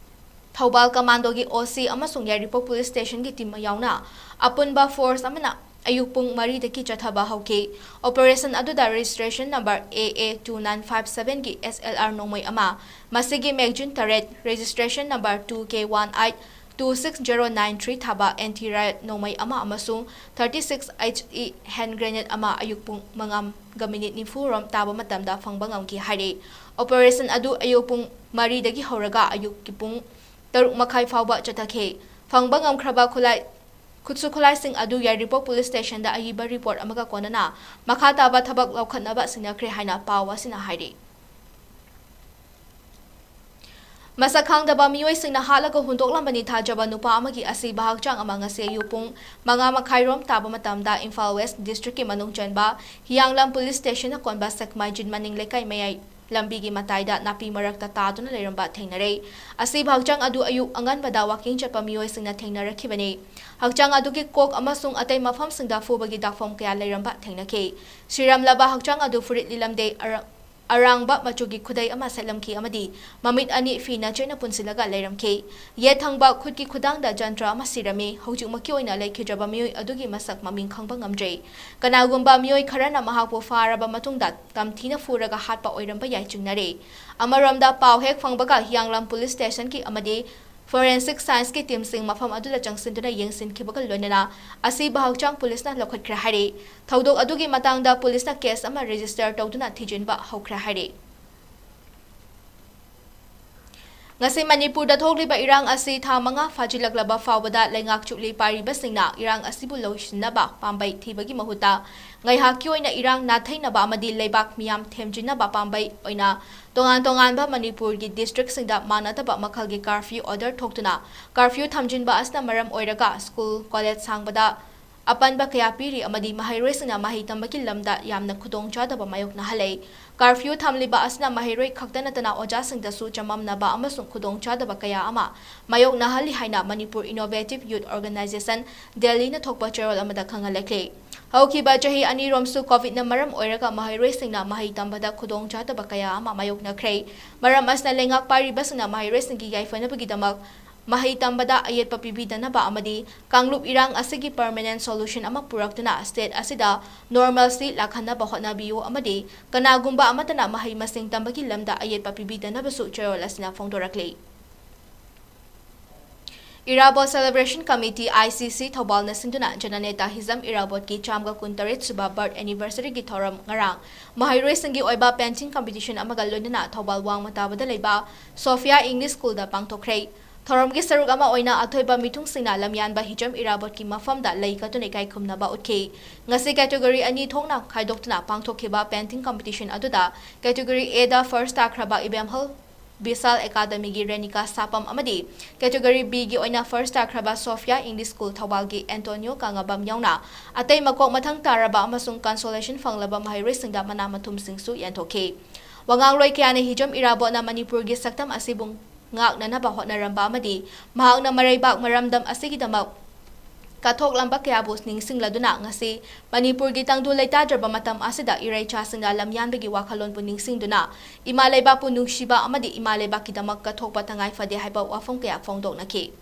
ꯊꯧꯕꯥꯜ Commandoꯒꯤ OC ꯑꯃꯁꯨꯡ ꯌꯥꯏꯔꯤꯄꯣꯛ Police Stationꯒꯤ team ꯌꯥꯎꯅ ꯑꯄꯨꯟꯕ force ꯑꯃꯅ ꯑꯌꯨꯛ ꯄꯨꯡ ꯃꯔꯤꯗꯒꯤ ꯆꯠꯊꯕ ꯍꯧꯈꯤ꯫ Operation ꯑꯗꯨꯗ registration number A A two nine five sevenꯒꯤ SLR ꯅꯣꯡꯃꯩ ꯑꯃ, ꯃꯁꯤꯒꯤ magazine ꯇꯔꯦꯠ, registration number two K one eight two six zero nine three ꯊꯥꯕ anti riot ꯅꯣꯡꯃꯩ ꯑꯃ ꯑꯃꯁꯨꯡ thirty six HE hand grenade ꯑꯃ ꯑꯌꯨꯛ ꯄꯨꯡ ꯃꯉꯥꯒ minute ꯅꯤꯐꯨ ꯔꯣꯝ ꯇꯥꯕ ꯃꯇꯝꯗ ꯐꯪꯕ ꯉꯝꯈꯤ ꯍꯥꯏꯔꯤ꯫ Operation ꯑꯗꯨ ꯑꯌꯨꯛ ꯄꯨꯡ ꯃꯔꯤꯗꯒꯤ ꯍꯧꯔꯒ ꯑꯌꯨꯛꯀꯤ ꯄꯨꯡ ꯇꯔꯨꯛ ꯃꯈꯥꯏ ꯐꯥꯎꯕ ꯆꯠꯊꯈꯤ꯫ ꯐꯪꯕ ꯉꯝꯈ꯭ꯔꯕ ꯈꯨꯠꯂꯥꯏ, ꯈꯨꯠꯁꯨ ꯈꯨꯠꯂꯥꯏꯁꯤꯡ ꯑꯗꯨ ꯌꯥꯏꯔꯤꯄꯣꯛ Police Stationꯗ ꯑꯏꯕ report ꯑꯃꯒ ꯀꯣꯟꯅꯅ ꯃꯈꯥ ꯇꯥꯕ ꯊꯕꯛ ꯂꯧꯈꯠꯅꯕ ꯁꯤꯟꯅꯈ꯭ꯔꯦ ꯍꯥꯏꯅ ꯄꯥꯎ ꯑꯁꯤꯅ ꯍꯥꯏꯔꯤ꯫ ꯃꯁꯛ ꯈꯪꯗꯕ ꯃꯤꯑꯣꯏꯁꯤꯡꯅ ꯍꯥꯠꯂꯒ ꯍꯨꯟꯗꯣꯛꯂꯝꯕꯅꯤ ꯊꯥꯖꯕ ꯅꯨꯄꯥ ꯑꯃꯒꯤ ꯑꯁꯤꯕ ꯍꯛꯆꯥꯡ ꯑꯃ ꯉꯁꯤ ꯑꯌꯨꯛ ꯄꯨꯡ ꯃꯉꯥ ꯃꯈꯥꯏꯔꯣꯝ ꯇꯥꯕ ꯃꯇꯝꯗ ꯏꯝꯐꯥꯜ West Districtꯀꯤ ꯃꯅꯨꯡ ꯆꯟꯕ ꯍꯤꯌꯥꯡꯂꯝ Police Stationꯅ ꯀꯣꯟꯕ ꯁꯦꯛꯃꯥꯏꯖꯤꯟ ꯃꯅꯤꯡ ꯂꯩꯀꯥꯏ ꯃꯌꯥꯏ ꯂꯝꯕꯤꯒꯤ ꯃꯇꯥꯏꯗ ꯅꯥꯄꯤ ꯃꯔꯛꯇ ꯇꯥꯗꯨꯅ ꯂꯩꯔꯝꯕ ꯊꯦꯡꯅꯔꯦ꯫ ꯑꯁꯤꯕ ꯍꯛꯆꯥꯡ ꯑꯗꯨ ꯑꯌꯨꯛ ꯑꯉꯟꯕꯗ walking ꯆꯠꯄ ꯃꯤꯑꯣꯏꯁꯤꯡꯅ ꯊꯦꯡꯅꯔꯛꯈꯤꯕꯅꯤ꯫ ꯍꯛꯆꯥꯡ ꯑꯗꯨꯒꯤ ꯀꯣꯛ ꯑꯃꯁꯨꯡ ꯑꯇꯩ ꯃꯐꯝꯁꯤꯡꯗ ꯐꯨꯕꯒꯤ ꯗꯥꯛꯐꯝ ꯀꯌꯥ ꯂꯩꯔꯝꯕ ꯊꯦꯡꯅꯈꯤ꯫ ꯁꯤꯔꯝꯂꯕ ꯍꯛꯆꯥꯡ ꯑꯗꯨ ꯐꯨꯔꯤꯠ ꯂꯤꯠꯂꯝꯗꯦ, ꯑꯔ-, ꯑꯔꯥꯡꯕ ꯃꯆꯨꯒꯤ ꯈꯨꯗꯩ ꯑꯃ ꯁꯦꯠꯂꯝꯈꯤ ꯑꯃꯗꯤ ꯃꯃꯤꯠ ꯑꯅꯤ ꯐꯤꯅ ꯆꯦꯠꯅ ꯄꯨꯟꯁꯤꯜꯂꯒ ꯂꯩꯔꯝꯈꯤ꯫ ꯌꯦꯠ ꯊꯪꯕ ꯈꯨꯠꯀꯤ ꯈꯨꯗꯥꯡꯗ ꯖꯟꯇ꯭ꯔ ꯑꯃ ꯁꯤꯔꯝꯃꯤ꯫ ꯍꯧꯖꯤꯛꯃꯛꯀꯤ ꯑꯣꯏꯅ ꯂꯩꯈꯤꯗ꯭ꯔꯕ ꯃꯤꯑꯣꯏ ꯑꯗꯨꯒꯤ ꯃꯁꯛ ꯃꯃꯤꯡ ꯈꯪꯕ ꯉꯝꯗ꯭ꯔꯤ꯫ ꯀꯅꯥꯒꯨꯝꯕ ꯃꯤꯑꯣꯏ ꯈꯔꯅ ꯃꯍꯥꯛꯄꯨ ꯐꯥꯔꯕ ꯃꯇꯨꯡꯗ ꯇꯝꯊꯤꯅ ꯐꯨꯔꯒ ꯍꯥꯠꯄ ꯑꯣꯏꯔꯝꯕ ꯌꯥꯏ ꯆꯤꯡꯅꯔꯤ꯫ ꯑꯃꯔꯣꯝꯗ, ꯄꯥꯎ ꯍꯦꯛ ꯐꯪꯕꯒ ꯍꯤꯌꯥꯡꯂꯝ Police Stationꯒꯤ ꯑꯃꯗꯤ Forensic Scienceꯀꯤ teamꯁꯤꯡ ꯃꯐꯝ ꯑꯗꯨꯗ ꯆꯪꯁꯤꯟꯗꯨꯅ ꯌꯦꯡꯁꯤꯟꯈꯤꯕꯒ ꯂꯣꯏꯅꯅ ꯑꯁꯤꯕ ꯍꯛꯆꯥꯡ ꯄꯨꯂꯤꯁꯅ ꯂꯧꯈꯠꯈ꯭ꯔꯦ ꯍꯥꯏꯔꯤ꯫ ꯊꯧꯗꯣꯛ ꯑꯗꯨꯒꯤ ꯃꯇꯥꯡꯗ ꯄꯨꯂꯤꯁꯅ case ꯑꯃ register ꯇꯧꯗꯨꯅ ꯊꯤꯖꯤꯟꯕ ꯍꯧꯈ꯭ꯔꯦ ꯍꯥꯏꯔꯤ꯫ ꯉꯁꯤ ꯃꯅꯤꯄꯨꯔꯗ ꯊꯣꯛꯂꯤꯕ ꯏꯔꯥꯡ ꯑꯁꯤ ꯊꯥ ꯃꯉꯥ ꯐꯥꯖꯤꯜꯂꯛꯂꯕ ꯐꯥꯎꯕꯗ ꯂꯩꯉꯥꯛ ꯆꯨꯞꯂꯤ ꯄꯥꯏꯔꯤꯕꯁꯤꯡꯅ ꯏꯔꯥꯡ ꯑꯁꯤꯕꯨ ꯂꯣꯏꯁꯤꯟꯅꯕ ꯄꯥꯝꯕꯩ ꯊꯤꯕꯒꯤ ꯃꯍꯨꯠꯇ ꯉꯥꯏꯍꯥꯛꯀꯤ ꯑꯣꯏꯅ ꯏꯔꯥꯡ ꯅꯥꯊꯩꯅꯕ ꯑꯃꯗꯤ ꯂꯩꯕꯥꯛ ꯃꯤꯌꯥꯝ ꯊꯦꯝꯖꯤꯟꯅꯕ ꯄꯥꯝꯕꯩ ꯑꯣꯏꯅ ꯇꯣꯉꯥꯟ ꯇꯣꯉꯥꯟꯕ ꯃꯅꯤꯄꯨꯔꯒꯤ districtꯁꯤꯡꯗ ꯃꯥꯟꯅꯗꯕ ꯃꯈꯜꯒꯤ curfew order ꯊꯣꯛꯇꯨꯅ curfew ꯊꯝꯖꯤꯟꯕ ꯑꯁꯤꯅ ꯃꯔꯝ ꯑꯣꯏꯔꯒ school, college ꯍꯥꯡꯕꯗ ꯑꯄꯟꯕ ꯀꯌꯥ ꯄꯤꯔꯤ ꯑꯃꯗꯤ ꯃꯍꯩꯔꯣꯏꯁꯤꯡꯅ ꯃꯍꯩ ꯇꯝꯕꯒꯤ ꯂꯝꯗ ꯌꯥꯝꯅ ꯈꯨꯗꯣꯡꯆꯥꯗꯕ ꯃꯥꯌꯣꯛꯅꯍꯜꯂꯦ꯫ Curfew ꯊꯝꯂꯤꯕ ꯑꯁꯤꯅ ꯃꯍꯩꯔꯣꯏ ꯈꯛꯇ ꯅꯠꯇꯅ ꯑꯣꯖꯥꯁꯤꯡꯗꯁꯨ ꯆꯃꯝꯅꯕ ꯑꯃꯁꯨꯡ ꯈꯨꯗꯣꯡꯆꯥꯗꯕ ꯀꯌꯥ ꯑꯃ ꯃꯥꯌꯣꯛꯅꯍꯜꯂꯤ ꯍꯥꯏꯅ ꯃꯅꯤꯄꯨꯔ Innovative Youth Organization, ꯗꯦꯜꯂꯤꯅ ꯊꯣꯛꯄ ꯆꯦꯔꯣꯜ ꯑꯃꯗ ꯈꯪꯍꯜꯂꯛꯂꯤ꯫ ꯍꯧꯈꯤꯕ ꯆꯍꯤ ꯑꯅꯤꯔꯣꯝꯁꯨ ꯀꯣꯚꯤꯗꯅ ꯃꯔꯝ ꯑꯣꯏꯔꯒ ꯃꯍꯩꯔꯣꯏꯁꯤꯡꯅ ꯃꯍꯩ ꯇꯝꯕꯗ ꯈꯨꯗꯣꯡꯆꯥꯗꯕ ꯀꯌꯥ ꯑꯃ ꯃꯥꯌꯣꯛꯅꯈ꯭ꯔꯦ꯫ ꯃꯔꯝ ꯑꯁꯤꯅ ꯂꯩꯉꯥꯛ ꯄꯥꯏꯔꯤꯕꯁꯤꯡꯅ ꯃꯍꯩꯔꯣꯏꯁꯤꯡꯒꯤ ꯌꯥꯏꯐꯅꯕꯒꯤꯗꯃꯛ ꯃꯍꯩ ꯇꯝꯕꯗ ꯑꯌꯦꯠꯄ ꯄꯤꯕꯤꯗꯅꯕ ꯑꯃꯗꯤ ꯀꯥꯡꯂꯨꯞ ꯏꯔꯥꯡ ꯑꯁꯤꯒꯤ permanent solution ꯑꯃ ꯄꯨꯔꯛꯇꯨꯅ state ꯑꯁꯤꯗ normalcy ꯂꯥꯛꯍꯟꯅꯕ ꯍꯣꯠꯅꯕꯤꯌꯨ ꯑꯃꯗꯤ ꯀꯅꯥꯒꯨꯝꯕ ꯑꯃꯠꯇꯅ ꯃꯍꯩ ꯃꯁꯤꯡ ꯇꯝꯕꯒꯤ ꯂꯝꯗ ꯑꯌꯦꯠꯄ ꯄꯤꯕꯤꯗꯅꯕꯁꯨ ꯆꯦꯔꯣꯜ ꯑꯁꯤꯅ ꯐꯣꯡꯗꯣꯔꯛꯂꯤ꯫ ꯏꯔꯥꯕꯣꯠ Celebration Committee, I C C, ꯊꯧꯕꯥꯜꯅ ꯁꯤꯟꯗꯨꯅ ꯖꯅꯅꯦꯇꯥ ꯍꯤꯖꯝ ꯏꯔꯥꯕꯣꯠꯀꯤ ꯆꯥꯝꯃꯒ ꯀꯨꯟꯇꯔꯦꯠ ꯁꯨꯕ birth anniversary ꯒꯤ ꯊꯧꯔꯝ ꯉꯔꯥꯡ ꯃꯍꯩꯔꯣꯏꯁꯤꯡꯒꯤ ꯑꯣꯏꯕ painting competition ꯑꯃꯒ ꯂꯣꯏꯅꯅ ꯊꯧꯕꯥꯜ ꯋꯥꯡꯃ ꯇꯥꯕꯗ ꯂꯩꯕ Sophia English School ꯗ ꯄꯥꯡꯊꯣꯛꯈ꯭ꯔꯦ꯫ ꯊꯧꯔꯝꯒꯤ ꯁꯔꯨꯛ ꯑꯃ ꯑꯣꯏꯅ ꯑꯊꯣꯏꯕ ꯃꯤꯊꯨꯡꯁꯤꯡꯅ ꯂꯝꯌꯥꯟꯕ ꯍꯤꯖꯝ ꯏꯔꯥꯕꯣꯠꯀꯤ ꯃꯐꯝꯗ ꯂꯩ ꯀꯠꯇꯨꯅ ꯏꯀꯥꯏ ꯈꯨꯝꯅꯕ ꯎꯠꯈꯤ꯫ ꯉꯁꯤ category ꯑꯅꯤ ꯊꯣꯛꯅ ꯈꯥꯏꯗꯣꯛꯇꯨꯅ ꯄꯥꯡꯊꯣꯛꯈꯤꯕ painting competition ꯑꯗꯨꯗ category A the first ꯇꯥꯈ꯭ꯔꯕ ꯏꯕꯦꯝꯍꯜ Bishal Academy ꯒꯤ ꯔꯦꯅꯤꯀꯥ ꯁꯥꯄꯝ ꯑꯃꯗꯤ category B ꯒꯤ ꯑꯣꯏꯅ first ꯇꯥꯈ꯭ꯔꯕ Sophia English School ꯊꯧꯕꯥꯜꯒꯤ Antonio ꯀꯪꯉꯕꯝ ꯌꯥꯎꯅ ꯑꯇꯩ ꯃꯀꯣꯛ ꯃꯊꯪ ꯇꯥꯔꯕ ꯑꯃꯁꯨꯡ consolation ꯐꯪꯂꯕ ꯃꯍꯩꯔꯣꯏꯁꯤꯡꯗ ꯃꯅꯥ ꯃꯊꯨꯝꯁꯤꯡꯁꯨ ꯌꯦꯟꯊꯣꯛꯈꯤ꯫ ꯋꯥꯉꯥꯡꯂꯣꯏ ꯀꯌꯥꯅ ꯍꯤꯖꯝ ꯏꯔꯥꯕꯣꯠꯅ ꯃꯅꯤꯄꯨꯔꯒꯤ ꯁꯛꯇꯝ ꯑꯁꯤꯕꯨ ꯉꯥꯛꯅꯅꯕ ꯍꯣꯠꯅꯔꯝꯕ ꯑꯃꯗꯤ ꯃꯍꯥꯛꯅ ꯃꯔꯩꯕꯥꯛ ꯃꯔꯝꯗꯝ ꯑꯁꯤꯒꯤꯗꯃꯛ ꯀꯠꯊꯣꯛꯂꯝꯕ ꯀꯌꯥꯕꯨ ꯅꯤꯡꯁꯤꯡꯂꯗꯨꯅ ꯉꯁꯤ ꯃꯅꯤꯄꯨꯔꯒꯤ ꯇꯪꯗꯨ ꯂꯩꯇꯥꯗ꯭ꯔꯕ ꯃꯇꯝ ꯑꯁꯤꯗ ꯏꯔꯩꯆꯥꯁꯤꯡꯅ ꯂꯝꯌꯥꯟꯕꯒꯤ ꯋꯥꯈꯜꯂꯣꯟꯕꯨ ꯅꯤꯡꯁꯤꯡꯗꯨꯅ ꯏꯃꯥ ꯂꯩꯕꯥꯛꯄꯨ ꯅꯨꯡꯁꯤꯕ ꯑꯃꯗꯤ ꯏꯃꯥ ꯂꯩꯕꯥꯛꯀꯤꯗꯃꯛ ꯀꯠꯊꯣꯛꯄ ꯇꯉꯥꯏ ꯐꯗꯦ ꯍꯥꯏꯕ ꯋꯥꯐꯝ ꯀꯌꯥ ꯐꯣꯡꯗꯣꯛꯅꯈꯤ꯫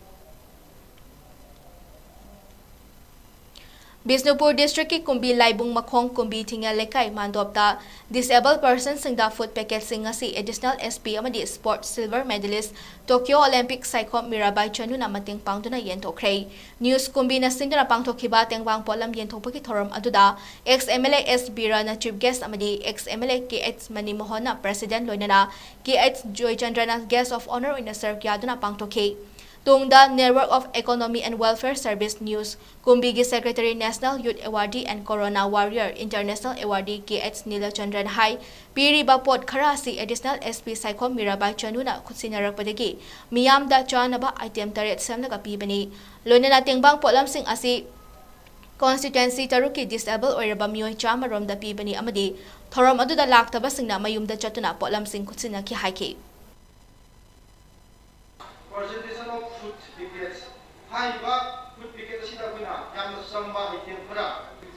ꯕꯤꯁꯅꯨꯄꯨꯔ district ꯀꯤ ꯀꯨꯝꯕꯤ ꯂꯥꯏꯕꯨꯡ ꯃꯈꯣꯡ ꯀꯨꯝꯕꯤ ꯊꯤꯡꯉꯦꯜ ꯂꯩꯀꯥꯏ ꯃꯥꯟꯗꯣꯞꯇ disabled person ꯁꯤꯡꯗ food packet ꯁꯤꯡ ꯉꯁꯤ additional S P ꯑꯃꯗꯤ sport silver medalist, Tokyo Olympic Saikhom Mirabai ꯆꯅꯨꯅ ꯃꯇꯦꯡ ꯄꯥꯡꯗꯨꯅ ꯌꯦꯟꯊꯣꯛꯈ꯭ꯔꯦ꯫ News ꯀꯨꯝꯕꯤꯅ ꯁꯤꯟꯗꯨꯅ ꯄꯥꯡꯊꯣꯛꯈꯤꯕ ꯇꯦꯡꯕꯥꯡ ꯄꯣꯠꯂꯝ ꯌꯦꯟꯊꯣꯛꯄꯒꯤ ꯊꯧꯔꯝ ꯑꯗꯨꯗ ex M L A S ꯕꯤꯔꯥꯅ chief guest ꯑꯃꯗꯤ ex M L A K H ꯃꯅꯤꯃꯣꯍꯟꯅ president ꯂꯣꯏꯅꯅ K H ꯖꯣꯏꯆꯟꯗ꯭ꯔꯅ guest of honour ꯑꯣꯏꯅ ꯁꯔꯨꯛ ꯌꯥꯗꯨꯅ ꯄꯥꯡꯊꯣꯛꯈꯤ꯫ ꯇꯨꯡꯗ Network of Economy and Welfare Service News ꯀꯨꯝꯕꯤꯒꯤ secretary, National Youth Awardee and Corona Warrior International Awardee K H ꯅꯤꯂꯆꯟꯗ꯭ꯔꯟ ꯍꯥꯏ, ꯄꯤꯔꯤꯕ ꯄꯣꯠ ꯈꯔ ꯑꯁꯤ additional S P Saikhom Mirabai ꯆꯅꯨꯅ ꯈꯨꯠꯁꯤꯟꯅꯔꯛꯄꯗꯒꯤ ꯃꯤꯌꯥꯝꯗ ꯆꯥꯅꯕ item ꯇꯔꯦꯠ ꯁꯦꯝꯂꯒ ꯄꯤꯕꯅꯤ꯫ ꯂꯣꯏꯅꯅ ꯇꯦꯡꯕꯥꯡ ꯄꯣꯠꯂꯝꯁꯤꯡ ꯑꯁꯤ Constituency ꯇꯔꯨꯛꯀꯤ disabled ꯑꯣꯏꯔꯕ ꯃꯤꯑꯣꯏ ꯆꯥꯝꯃ ꯔꯣꯝꯗ ꯄꯤꯕꯅꯤ ꯑꯃꯗꯤ ꯊꯧꯔꯝ ꯑꯗꯨꯗ ꯂꯥꯛꯇꯕꯁꯤꯡꯅ ꯃꯌꯨꯝꯗ ꯆꯠꯇꯨꯅ ꯄꯣꯠꯂꯝꯁꯤꯡ ꯈꯨꯠꯁꯤꯟꯅꯈꯤ ꯍꯥꯏꯈꯤ꯫ Presentation of food packets. ꯍꯥꯏꯔꯤꯕ food packet ꯑꯁꯤꯗ ꯑꯩꯈꯣꯏꯅ ꯌꯥꯝꯅ ꯆꯝꯕ item ꯈꯔ,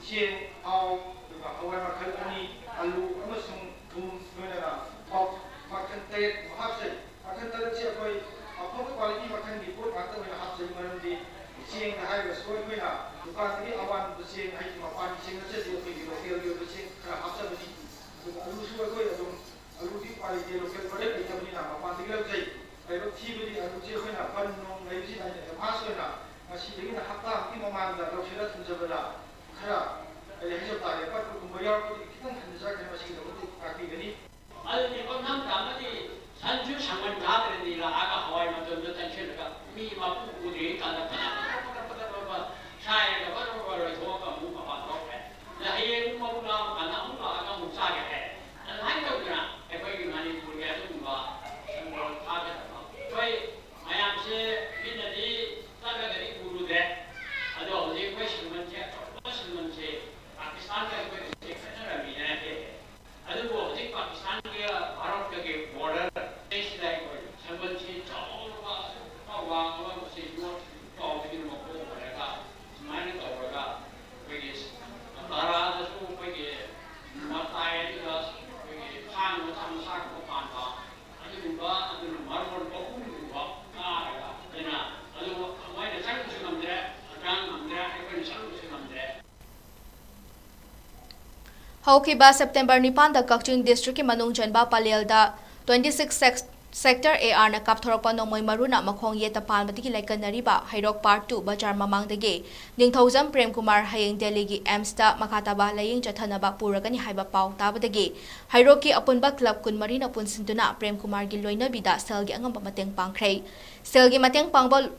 ꯆꯦꯡ, ꯊꯥꯎ, ꯑꯗꯨꯒ ꯍꯋꯥꯏ ꯃꯈꯜ ꯑꯅꯤ, ꯑꯂꯨ ꯑꯃꯁꯨꯡ ꯊꯨꯝ, ꯂꯣꯏꯅꯅ ꯄꯞ ꯃꯈꯜ ꯇꯔꯦꯠ ꯍꯥꯞꯆꯩ꯫ ꯃꯈꯜ ꯇꯔꯦꯠꯁꯤ ꯑꯩꯈꯣꯏ ꯑꯐꯕ quality ꯃꯈꯜꯒꯤ ꯄꯣꯠ ꯉꯥꯛꯇ ꯑꯣꯏꯅ ꯍꯥꯞꯆꯩ, ꯃꯔꯝꯗꯤ ꯆꯦꯡꯗ ꯍꯥꯏꯔꯒꯁꯨ ꯑꯩꯈꯣꯏꯅ ꯗꯨꯀꯥꯟꯗꯒꯤ ꯑꯋꯥꯟꯕ ꯆꯦꯡ, ꯍꯥꯏꯗꯤ ꯃꯄꯥꯟꯒꯤ ꯆꯦꯡ ꯅꯠꯆꯗꯦ, ꯑꯩꯈꯣꯏꯒꯤ ꯂꯣꯀꯦꯜꯒꯤ ꯑꯣꯏꯕ ꯆꯦꯡ ꯈꯔ ꯍꯥꯞꯆꯕꯅꯤ꯫ ꯑꯗꯨꯒ ꯑꯂꯨꯁꯨ ꯑꯩꯈꯣꯏ ꯑꯗꯨꯝ, ꯑꯂꯨꯗꯤ ꯎꯄꯥꯏ ꯂꯩꯇꯦ, ꯂꯣꯀꯦꯜ ꯄ꯭ꯔꯗꯛ ꯂꯩꯇꯕꯅꯤꯅ ꯃꯄꯥꯟꯗꯒꯤ ꯂꯧꯖꯩ꯫ ꯂꯥꯏꯕꯛ ꯊꯤꯕꯗꯤ ꯑꯂꯨꯁꯤ ꯑꯩꯈꯣꯏꯅ ꯕꯟ ꯅꯨꯡ ꯂꯩꯕꯁꯤꯗ ꯑꯩꯅ advance ꯑꯣꯏꯅ ꯉꯁꯤꯗꯒꯤꯅ ꯍꯞꯇꯥ ꯑꯃꯒꯤ ꯃꯃꯥꯡꯗ ꯂꯧꯁꯤꯜꯂ ꯊꯝꯖꯕꯗ ꯈꯔ, ꯀꯔꯤ ꯍꯥꯏꯖꯕ ꯇꯥꯔꯦ, ꯄꯠꯄꯒꯨꯝꯕ ꯌꯥꯎꯔꯛꯄꯗꯒꯤ ꯈꯤꯇꯪ ꯍꯟꯊꯖꯈ꯭ꯔꯦ꯫ ꯃꯁꯤꯒꯤꯗꯃꯛꯇ ꯇꯥꯛꯄꯤꯒꯅꯤ꯫ ꯑꯗꯨꯗꯤ ꯄꯥꯛꯅꯝ ꯇꯥꯃꯗꯤ ꯁꯟꯁꯨ ꯁꯪꯒꯣꯝ ꯊꯥꯗ꯭ꯔꯗꯤ ꯂꯥꯛꯑꯒ ꯍꯋꯥꯏ ꯃꯇꯣꯟꯗꯣ ꯆꯪꯁꯤꯜꯂꯒ ꯃꯤ ꯃꯄꯨ ꯎꯗ꯭ꯔꯤꯉꯩ ꯀꯥꯟꯗ ꯐꯠ ꯐꯠ ꯐꯠ ꯐꯠ ꯐꯠ ꯐꯠ ꯁꯥꯏꯔꯒ ꯐꯠ ꯐꯠ ꯐꯠ ꯂꯣꯏꯊꯣꯛꯑꯒ ꯑꯃꯨꯛ ꯃꯄꯥꯟ ꯊꯣꯛꯈ꯭ꯔꯦ꯫ ꯑꯗ ꯍꯌꯦꯡ ꯑꯃꯨꯛ ꯃꯄꯨ ꯂꯥꯛꯑꯀꯥꯟꯗ ꯑꯃꯨꯛ ꯂꯥꯛꯑꯒ ꯑꯃꯨꯛ ꯆꯥꯒꯦ ꯍꯥꯏ꯫ ꯑꯗꯨꯃꯥꯏꯅ ꯇꯧꯗꯅ ꯑꯩꯈꯣꯏꯒꯤ ꯃꯅꯤꯄꯨꯔꯒꯤ ꯑꯗꯨꯒꯨꯝꯕ ꯁꯪꯒꯣꯝ ꯊꯥꯒꯗꯕ ꯑꯩꯈꯣꯏ ꯃꯌꯥꯝꯁꯦ ꯃꯤꯠꯅꯗꯤ ꯆꯠꯂꯒꯗꯤ ꯎꯔꯨꯗ꯭ꯔꯦ꯫ ꯑꯗꯣ ꯍꯧꯖꯤꯛ ꯑꯩꯈꯣꯏ ꯁꯪꯒꯣꯝꯁꯦ, ꯑꯆꯧꯕ ꯁꯪꯒꯣꯝꯁꯦ ꯄꯥꯀꯤꯁꯇꯥꯟꯒ ꯑꯩꯈꯣꯏ ꯍꯧꯖꯤꯛ ꯈꯠꯅꯔꯝꯃꯤꯅ ꯍꯦꯛ ꯍꯦꯛ꯫ ꯑꯗꯨꯕꯨ ꯍꯧꯖꯤꯛ ꯄꯥꯀꯤꯁꯇꯥꯟꯒ ꯚꯥꯔꯠꯀꯒꯤ border ꯁꯤꯗ ꯑꯩꯈꯣꯏ ꯁꯪꯒꯣꯝꯁꯤ ꯆꯥꯎꯔꯕ, ꯑꯁꯨꯛ ꯋꯥꯡꯕ ꯃꯁꯤ ꯌꯣꯠ ꯆꯥꯎꯕꯒꯤ ꯃꯀꯣꯛ ꯑꯣꯏꯔꯒ ꯁꯨꯃꯥꯏꯅ ꯇꯧꯔꯒ ꯑꯩꯈꯣꯏꯒꯤ ꯇꯔꯥꯗꯁꯨ ꯑꯩꯈꯣꯏꯒꯤ ꯃꯇꯥꯏ ꯑꯗꯨꯗ ꯑꯩꯈꯣꯏꯒꯤ ꯊꯥꯡ ꯃꯆꯥ ꯃꯆꯥꯒꯨꯝꯕ ꯄꯥꯟꯕ ꯑꯗꯨꯒꯨꯝꯕ, ꯑꯗꯨꯅ ꯃꯔꯣꯟ ꯑꯍꯨꯝꯒꯨꯝꯕ ꯀꯥꯔꯒ ꯑꯗꯨꯅ ꯑꯗꯨ ꯃꯣꯏꯅ ꯆꯪꯕꯁꯨ ꯉꯝꯗ꯭ꯔꯦ, ꯍꯛꯆꯥꯡ ꯉꯝꯗ꯭ꯔꯦ, ꯑꯩꯈꯣꯏꯅ ꯆꯪꯕꯁꯨ ꯉꯝꯗ꯭ꯔꯦ꯫ ꯍꯧꯈꯤꯕ September ꯅꯤꯄꯥꯟꯗ ꯀꯛꯆꯤꯡ districtꯀꯤ ꯃꯅꯨꯡ ꯆꯟꯕ ꯄꯂꯦꯜꯗ twenty six sec-, sector ARꯅ ꯀꯥꯞꯊꯣꯔꯛꯄ ꯅꯣꯡꯃꯩ ꯃꯔꯨꯅ ꯃꯈꯣꯡ ꯌꯦꯠꯇ ꯄꯥꯟꯕꯗꯒꯤ ꯂꯥꯏꯀꯠꯅꯔꯤꯕ ꯍꯩꯔꯣꯛ Part two ꯕꯖꯥꯔ ꯃꯃꯥꯡꯗꯒꯤ ꯅꯤꯡꯊꯧꯖꯝ ꯄ꯭ꯔꯦꯝꯀꯨꯃꯥꯔ ꯍꯌꯦꯡ ꯗꯦꯜꯂꯤꯒꯤ AIIMSꯇ ꯃꯈꯥ ꯇꯥꯕ ꯂꯥꯌꯦꯡ ꯆꯠꯊꯅꯕ ꯄꯨꯔꯒꯅꯤ ꯍꯥꯏꯕ ꯄꯥꯎ ꯇꯥꯕꯗꯒꯤ ꯍꯩꯔꯣꯛꯀꯤ ꯑꯄꯨꯟꯕ club ꯀꯨꯟꯃꯔꯤꯅ ꯄꯨꯟꯁꯤꯟꯗꯨꯅ ꯄ꯭ꯔꯦꯝꯀꯨꯃꯥꯔꯒꯤ ꯂꯣꯏꯅꯕꯤꯗ ꯁꯦꯜꯒꯤ ꯑꯉꯝꯕ ꯃꯇꯦꯡ ꯄꯥꯡꯈ꯭ꯔꯦ꯫ ꯁꯦꯜꯒꯤ ꯃꯇꯦꯡ ꯄꯥꯡꯕ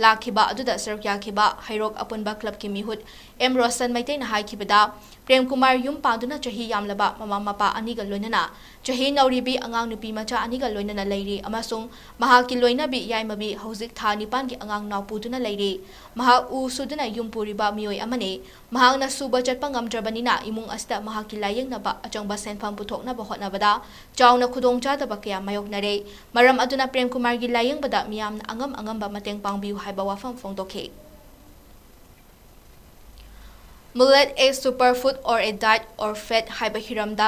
ꯂꯥꯛꯈꯤꯕ ꯑꯗꯨꯗ ꯁꯔꯨꯛ ꯌꯥꯈꯤꯕ ꯍꯩꯔꯣꯛ ꯑꯄꯨꯟꯕ clubꯀꯤ ꯃꯤꯍꯨꯠ ꯑꯦꯝ ꯔꯣꯁꯟ ꯃꯩꯇꯩꯅ ꯍꯥꯏꯈꯤꯕꯗ, ꯄ꯭ꯔꯦꯝ ꯀꯨꯃꯥꯔ ꯌꯨꯝ ꯄꯥꯟꯗꯨꯅ ꯆꯍꯤ ꯌꯥꯝꯂꯕ ꯃꯃꯥ ꯃꯄꯥ ꯑꯅꯤꯒ ꯂꯣꯏꯅꯅ ꯆꯍꯤ ꯅꯧꯔꯤꯕꯤ ꯑꯉꯥꯡ ꯅꯨꯄꯤ ꯃꯆꯥ ꯑꯅꯤꯒ ꯂꯣꯏꯅꯅ ꯂꯩꯔꯤ ꯑꯃꯁꯨꯡ ꯃꯍꯥꯛꯀꯤ ꯂꯣꯏꯅꯕꯤ ꯌꯥꯏꯃꯕꯤ ꯍꯧꯖꯤꯛ ꯊꯥ ꯅꯤꯄꯥꯟꯒꯤ ꯑꯉꯥꯡ ꯅꯥꯎ ꯄꯨꯗꯨꯅ ꯂꯩꯔꯤ꯫ ꯃꯍꯥꯛ ꯎ ꯁꯨꯗꯨꯅ ꯌꯨꯝ ꯄꯨꯔꯤꯕ ꯃꯤꯑꯣꯏ ꯑꯃꯅꯤ꯫ ꯃꯍꯥꯛꯅ ꯁꯨꯕ ꯆꯠꯄ ꯉꯝꯗ꯭ꯔꯕꯅꯤꯅ ꯏꯃꯨꯡ ꯑꯁꯤꯗ ꯃꯍꯥꯛꯀꯤ ꯂꯥꯌꯦꯡꯅꯕ ꯑꯆꯪꯕ ꯁꯦꯟꯐꯝ ꯄꯨꯊꯣꯛꯅꯕ ꯍꯣꯠꯅꯕꯗ ꯆꯥꯎꯅ ꯈꯨꯗꯣꯡꯆꯥꯗꯕ ꯀꯌꯥ ꯃꯥꯌꯣꯛꯅꯔꯦ꯫ ꯃꯔꯝ ꯑꯗꯨꯅ ꯄ꯭ꯔꯦꯝ ꯀꯨꯃꯥꯔꯒꯤ ꯂꯥꯌꯦꯡꯕꯗ ꯃꯤꯌꯥꯝꯅ ꯑꯉꯝ ꯑꯉꯝꯕ ꯃꯇꯦꯡ ꯄꯥꯡꯕꯤꯌꯨ ꯍꯥꯏꯕ ꯋꯥꯐꯝ ꯐꯣꯡꯗꯣꯛꯈꯤ꯫ Millet A Superfood or a Diet or Fad ꯍꯥꯏꯕ ꯍꯤꯔꯝꯗ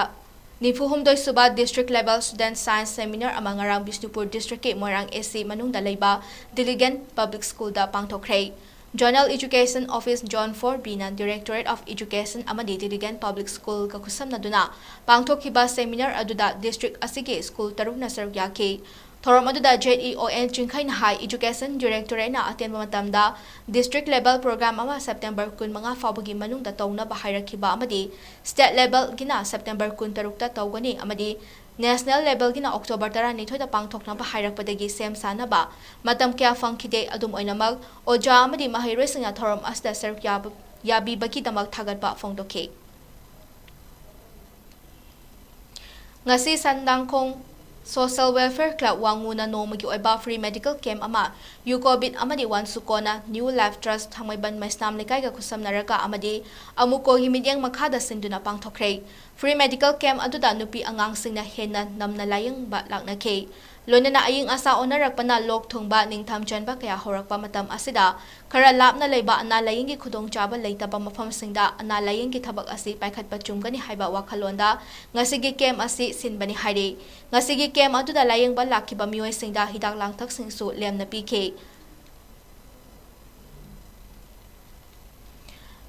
ꯅꯤꯐꯨ ꯍꯨꯝꯗꯣꯏ ꯁꯨꯕ District Level Student Science Seminar ꯑꯃ ꯉꯔꯥꯡ ꯕꯤꯁꯅꯨꯄꯨꯔ Districtꯀꯤ ꯃꯣꯏꯔꯥꯡ AC ꯃꯅꯨꯡꯗ ꯂꯩꯕ Diligent Public Schoolꯗ ꯄꯥꯡꯊꯣꯛꯈ꯭ꯔꯦ꯫ Zonal Education Office Zone four Bꯅ Directorate of Education ꯑꯃꯗꯤ Diligent Public Schoolꯒ ꯈꯨꯠꯁꯝꯅꯗꯨꯅ ꯄꯥꯡꯊꯣꯛꯈꯤꯕ seminar ꯑꯗꯨꯗ district ꯑꯁꯤꯒꯤ school ꯇꯔꯨꯛꯅ ꯁꯔꯨꯛ ꯌꯥꯈꯤ꯫ ꯊꯧꯔꯝ ꯑꯗꯨꯗ ZEON ꯆꯤꯡꯈꯩꯅ ꯍꯥꯏ, Education Directorateꯅ ꯑꯇꯦꯟꯕ ꯃꯇꯝꯗ district level program ꯑꯃ September ꯀꯨꯟꯃꯉꯥ ꯐꯥꯎꯕꯒꯤ ꯃꯅꯨꯡꯗ ꯇꯧꯅꯕ ꯍꯥꯏꯔꯛꯈꯤꯕ ꯑꯃꯗꯤ state levelꯒꯤꯅ September ꯀꯨꯟꯇꯔꯨꯛꯇ ꯇꯧꯒꯅꯤ ꯑꯃꯗꯤ national levelꯒꯤꯅ October ꯇꯔꯥꯅꯤꯊꯣꯏꯗ ꯄꯥꯡꯊꯣꯛꯅꯕ ꯍꯥꯏꯔꯛꯄꯗꯒꯤ ꯁꯦꯝ ꯁꯥꯅꯕ ꯃꯇꯝ ꯀꯌꯥ ꯐꯪꯈꯤꯗꯦ꯫ ꯑꯗꯨꯝ ꯑꯣꯏꯅꯃꯛ, ꯑꯣꯖꯥ ꯑꯃꯗꯤ ꯃꯍꯩꯔꯣꯏꯁꯤꯡꯅ ꯊꯧꯔꯝ ꯑꯁꯤꯗ ꯁꯔꯨꯛ ꯌꯥꯕ-, ꯌꯥꯕꯤꯕꯒꯤꯗꯃꯛ ꯊꯥꯒꯠꯄ ꯐꯣꯡꯗꯣꯛꯈꯤ꯫ ꯉꯁꯤ ꯁꯟꯗꯥꯡꯈꯣꯡ Social Welfare Club ꯋꯥꯉꯨꯅ ꯅꯣꯡꯃꯒꯤ ꯑꯣꯏꯕ free medical camp ꯑꯃ ꯌꯨꯀꯣꯕꯤꯠ ꯑꯃꯗꯤ ꯋꯥꯟꯁꯨꯀꯣꯅ New Life Trust ꯊꯥꯡꯃꯩꯕꯟ ꯃꯩꯁꯅꯥꯝ ꯂꯩꯀꯥꯏꯒ ꯈꯨꯠꯁꯝꯅꯔꯒ ꯑꯃꯗꯤ ꯑꯃꯨꯀꯣꯒꯤ ꯃꯤꯠꯌꯦꯡ ꯃꯈꯥꯗ ꯁꯤꯟꯗꯨꯅ ꯄꯥꯡꯊꯣꯛꯈ꯭ꯔꯦ꯫ Free medical camp ꯑꯗꯨꯗ ꯅꯨꯄꯤ ꯑꯉꯥꯡꯁꯤꯡꯅ ꯍꯦꯟꯅ ꯅꯝꯅ ꯂꯥꯌꯦꯡꯕ ꯂꯥꯛꯅꯈꯤ꯫ ꯂꯣꯏꯅꯅ ꯑꯏꯪ ꯑꯁꯥ ꯑꯣꯟꯅꯔꯛꯄꯅ ꯂꯣꯛ ꯊꯨꯡꯕ, ꯅꯤꯡꯊꯝ ꯆꯟꯕ ꯀꯌꯥ ꯍꯧꯔꯛꯄ ꯃꯇꯝ ꯑꯁꯤꯗ ꯈꯔ ꯂꯥꯞꯅ ꯂꯩꯕ ꯑꯅꯥ ꯂꯥꯌꯦꯡꯒꯤ ꯈꯨꯗꯣꯡꯆꯥꯕ ꯂꯩꯇꯕ ꯃꯐꯝꯁꯤꯡꯗ ꯑꯅꯥ ꯂꯥꯌꯦꯡꯒꯤ ꯊꯕꯛ ꯑꯁꯤ ꯄꯥꯏꯈꯠꯄ ꯆꯨꯝꯒꯅꯤ ꯍꯥꯏꯕ ꯋꯥꯈꯜꯂꯣꯟꯗ ꯉꯁꯤꯒꯤ camp ꯑꯁꯤ ꯁꯤꯟꯕꯅꯤ ꯍꯥꯏꯔꯤ꯫ ꯉꯁꯤꯒꯤ camp ꯑꯗꯨꯗ ꯂꯥꯌꯦꯡꯕ ꯂꯥꯛꯈꯤꯕ ꯃꯤꯑꯣꯏꯁꯤꯡꯗ ꯍꯤꯗꯥꯛ ꯂꯥꯡꯊꯛꯁꯤꯡꯁꯨ ꯂꯦꯝꯅ ꯄꯤꯈꯤ꯫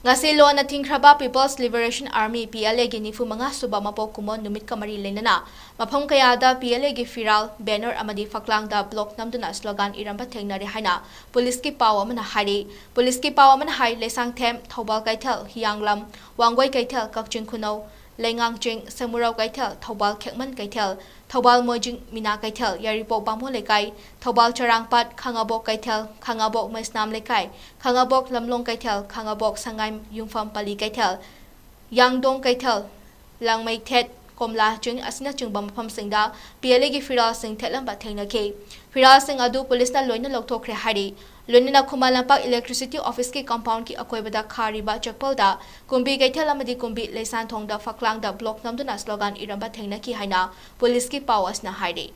ꯉꯁꯤ ꯂꯣꯟꯅ ꯊꯤꯡꯈ꯭ꯔꯕ People's Liberation Army, PLAꯒꯤ ꯅꯤꯐꯨ ꯃꯉꯥ ꯁꯨꯕ ꯃꯄꯣꯛ ꯀꯨꯝꯑꯣꯟ ꯅꯨꯃꯤꯠꯀ ꯃꯔꯤ ꯂꯩꯅꯅ ꯃꯐꯝ ꯀꯌꯥꯗ PLAꯒꯤ ꯐꯤꯔꯥꯜ, banner ꯑꯃꯗꯤ ꯐꯛꯂꯥꯡꯗ block ꯅꯝꯗꯨꯅ slogan ꯏꯔꯝꯕ ꯊꯦꯡꯅꯔꯦ ꯍꯥꯏꯅ ꯄꯨꯂꯤꯁꯀꯤ ꯄꯥꯎ ꯑꯃꯅ ꯍꯥꯏꯔꯤ꯫ ꯄꯨꯂꯤꯁꯀꯤ ꯄꯥꯎ ꯑꯃꯅ ꯍꯥꯏ, ꯂꯩꯁꯥꯡꯊꯦꯝ, ꯊꯧꯕꯥꯜ ꯀꯩꯊꯦꯜ, ꯍꯤꯌꯥꯡꯂꯝ, ꯋꯥꯡꯒꯣꯏ ꯀꯩꯊꯦꯜ, ꯀꯛꯆꯤꯡ ꯈꯨꯅꯧ, ꯂꯩꯉꯥꯡꯆꯤꯡ, ꯁꯃꯨꯔꯧ ꯀꯩꯊꯦꯜ, ꯊꯧꯕꯥꯜ ꯈꯦꯛꯃꯟ ꯀꯩꯊꯦꯜ, ꯊꯧꯕꯥꯜ ꯃꯣꯏꯖꯤꯡ ꯃꯤꯅꯥ ꯀꯩꯊꯦꯜ, ꯌꯥꯏꯔꯤꯄꯣꯛ ꯕꯥꯃꯣꯟ ꯂꯩꯀꯥꯏ, ꯊꯧꯕꯥꯜ ꯆꯔꯥꯡꯄꯥꯠ, ꯈꯥꯉꯕꯣꯛ ꯀꯩꯊꯦꯜ, ꯈꯥꯉꯕꯣꯛ ꯃꯩꯁꯅꯥꯝ ꯂꯩꯀꯥꯏ, ꯈꯥꯉꯕꯣꯛ ꯂꯝꯂꯣꯡ ꯀꯩꯊꯦꯜ, ꯈꯥꯉꯕꯣꯛ ꯁꯉꯥꯏ ꯌꯨꯝꯐꯝ ꯄꯜꯂꯤ ꯀꯩꯊꯦꯜ, ꯌꯥꯡꯗꯣꯡ ꯀꯩꯊꯦꯜ, ꯂꯥꯡꯃꯩꯊꯦꯠ, ꯀꯣꯝꯂꯥ ꯆꯤꯡ ꯑꯁꯤꯅꯆꯤꯡꯕ ꯃꯐꯝꯁꯤꯡꯗ P L Aꯒꯤ ꯐꯤꯔꯥꯜꯁꯤꯡ ꯊꯦꯠꯂꯝꯕ ꯊꯦꯡꯅꯈꯤ꯫ ꯐꯤꯔꯥꯜꯁꯤꯡ ꯑꯗꯨ ꯄꯨꯂꯤꯁꯅ ꯂꯣꯏꯅ ꯂꯧꯊꯣꯛꯈ꯭ꯔꯦ ꯍꯥꯏꯔꯤ꯫ ꯂꯣꯏꯅꯅ ꯈꯨꯃꯟ ꯂꯝꯄꯥꯛ Electricity Officeꯀꯤ compoundꯀꯤ ꯑꯀꯣꯏꯕꯗ ꯈꯥꯔꯤꯕ ꯆꯦꯛꯄꯜꯗ ꯀꯨꯝꯕꯤ ꯀꯩꯊꯦꯜ ꯑꯃꯗꯤ ꯀꯨꯝꯕꯤ ꯂꯩꯁꯥꯟꯊꯣꯡꯗ ꯐꯛꯂꯥꯡꯗ block ꯅꯝꯗꯨꯅ slogan ꯏꯔꯝꯕ ꯊꯦꯡꯅꯈꯤ ꯍꯥꯏꯅ ꯄꯨꯂꯤꯁꯀꯤ ꯄꯥꯎ ꯑꯁꯤꯅ ꯍꯥꯏꯔꯤ꯫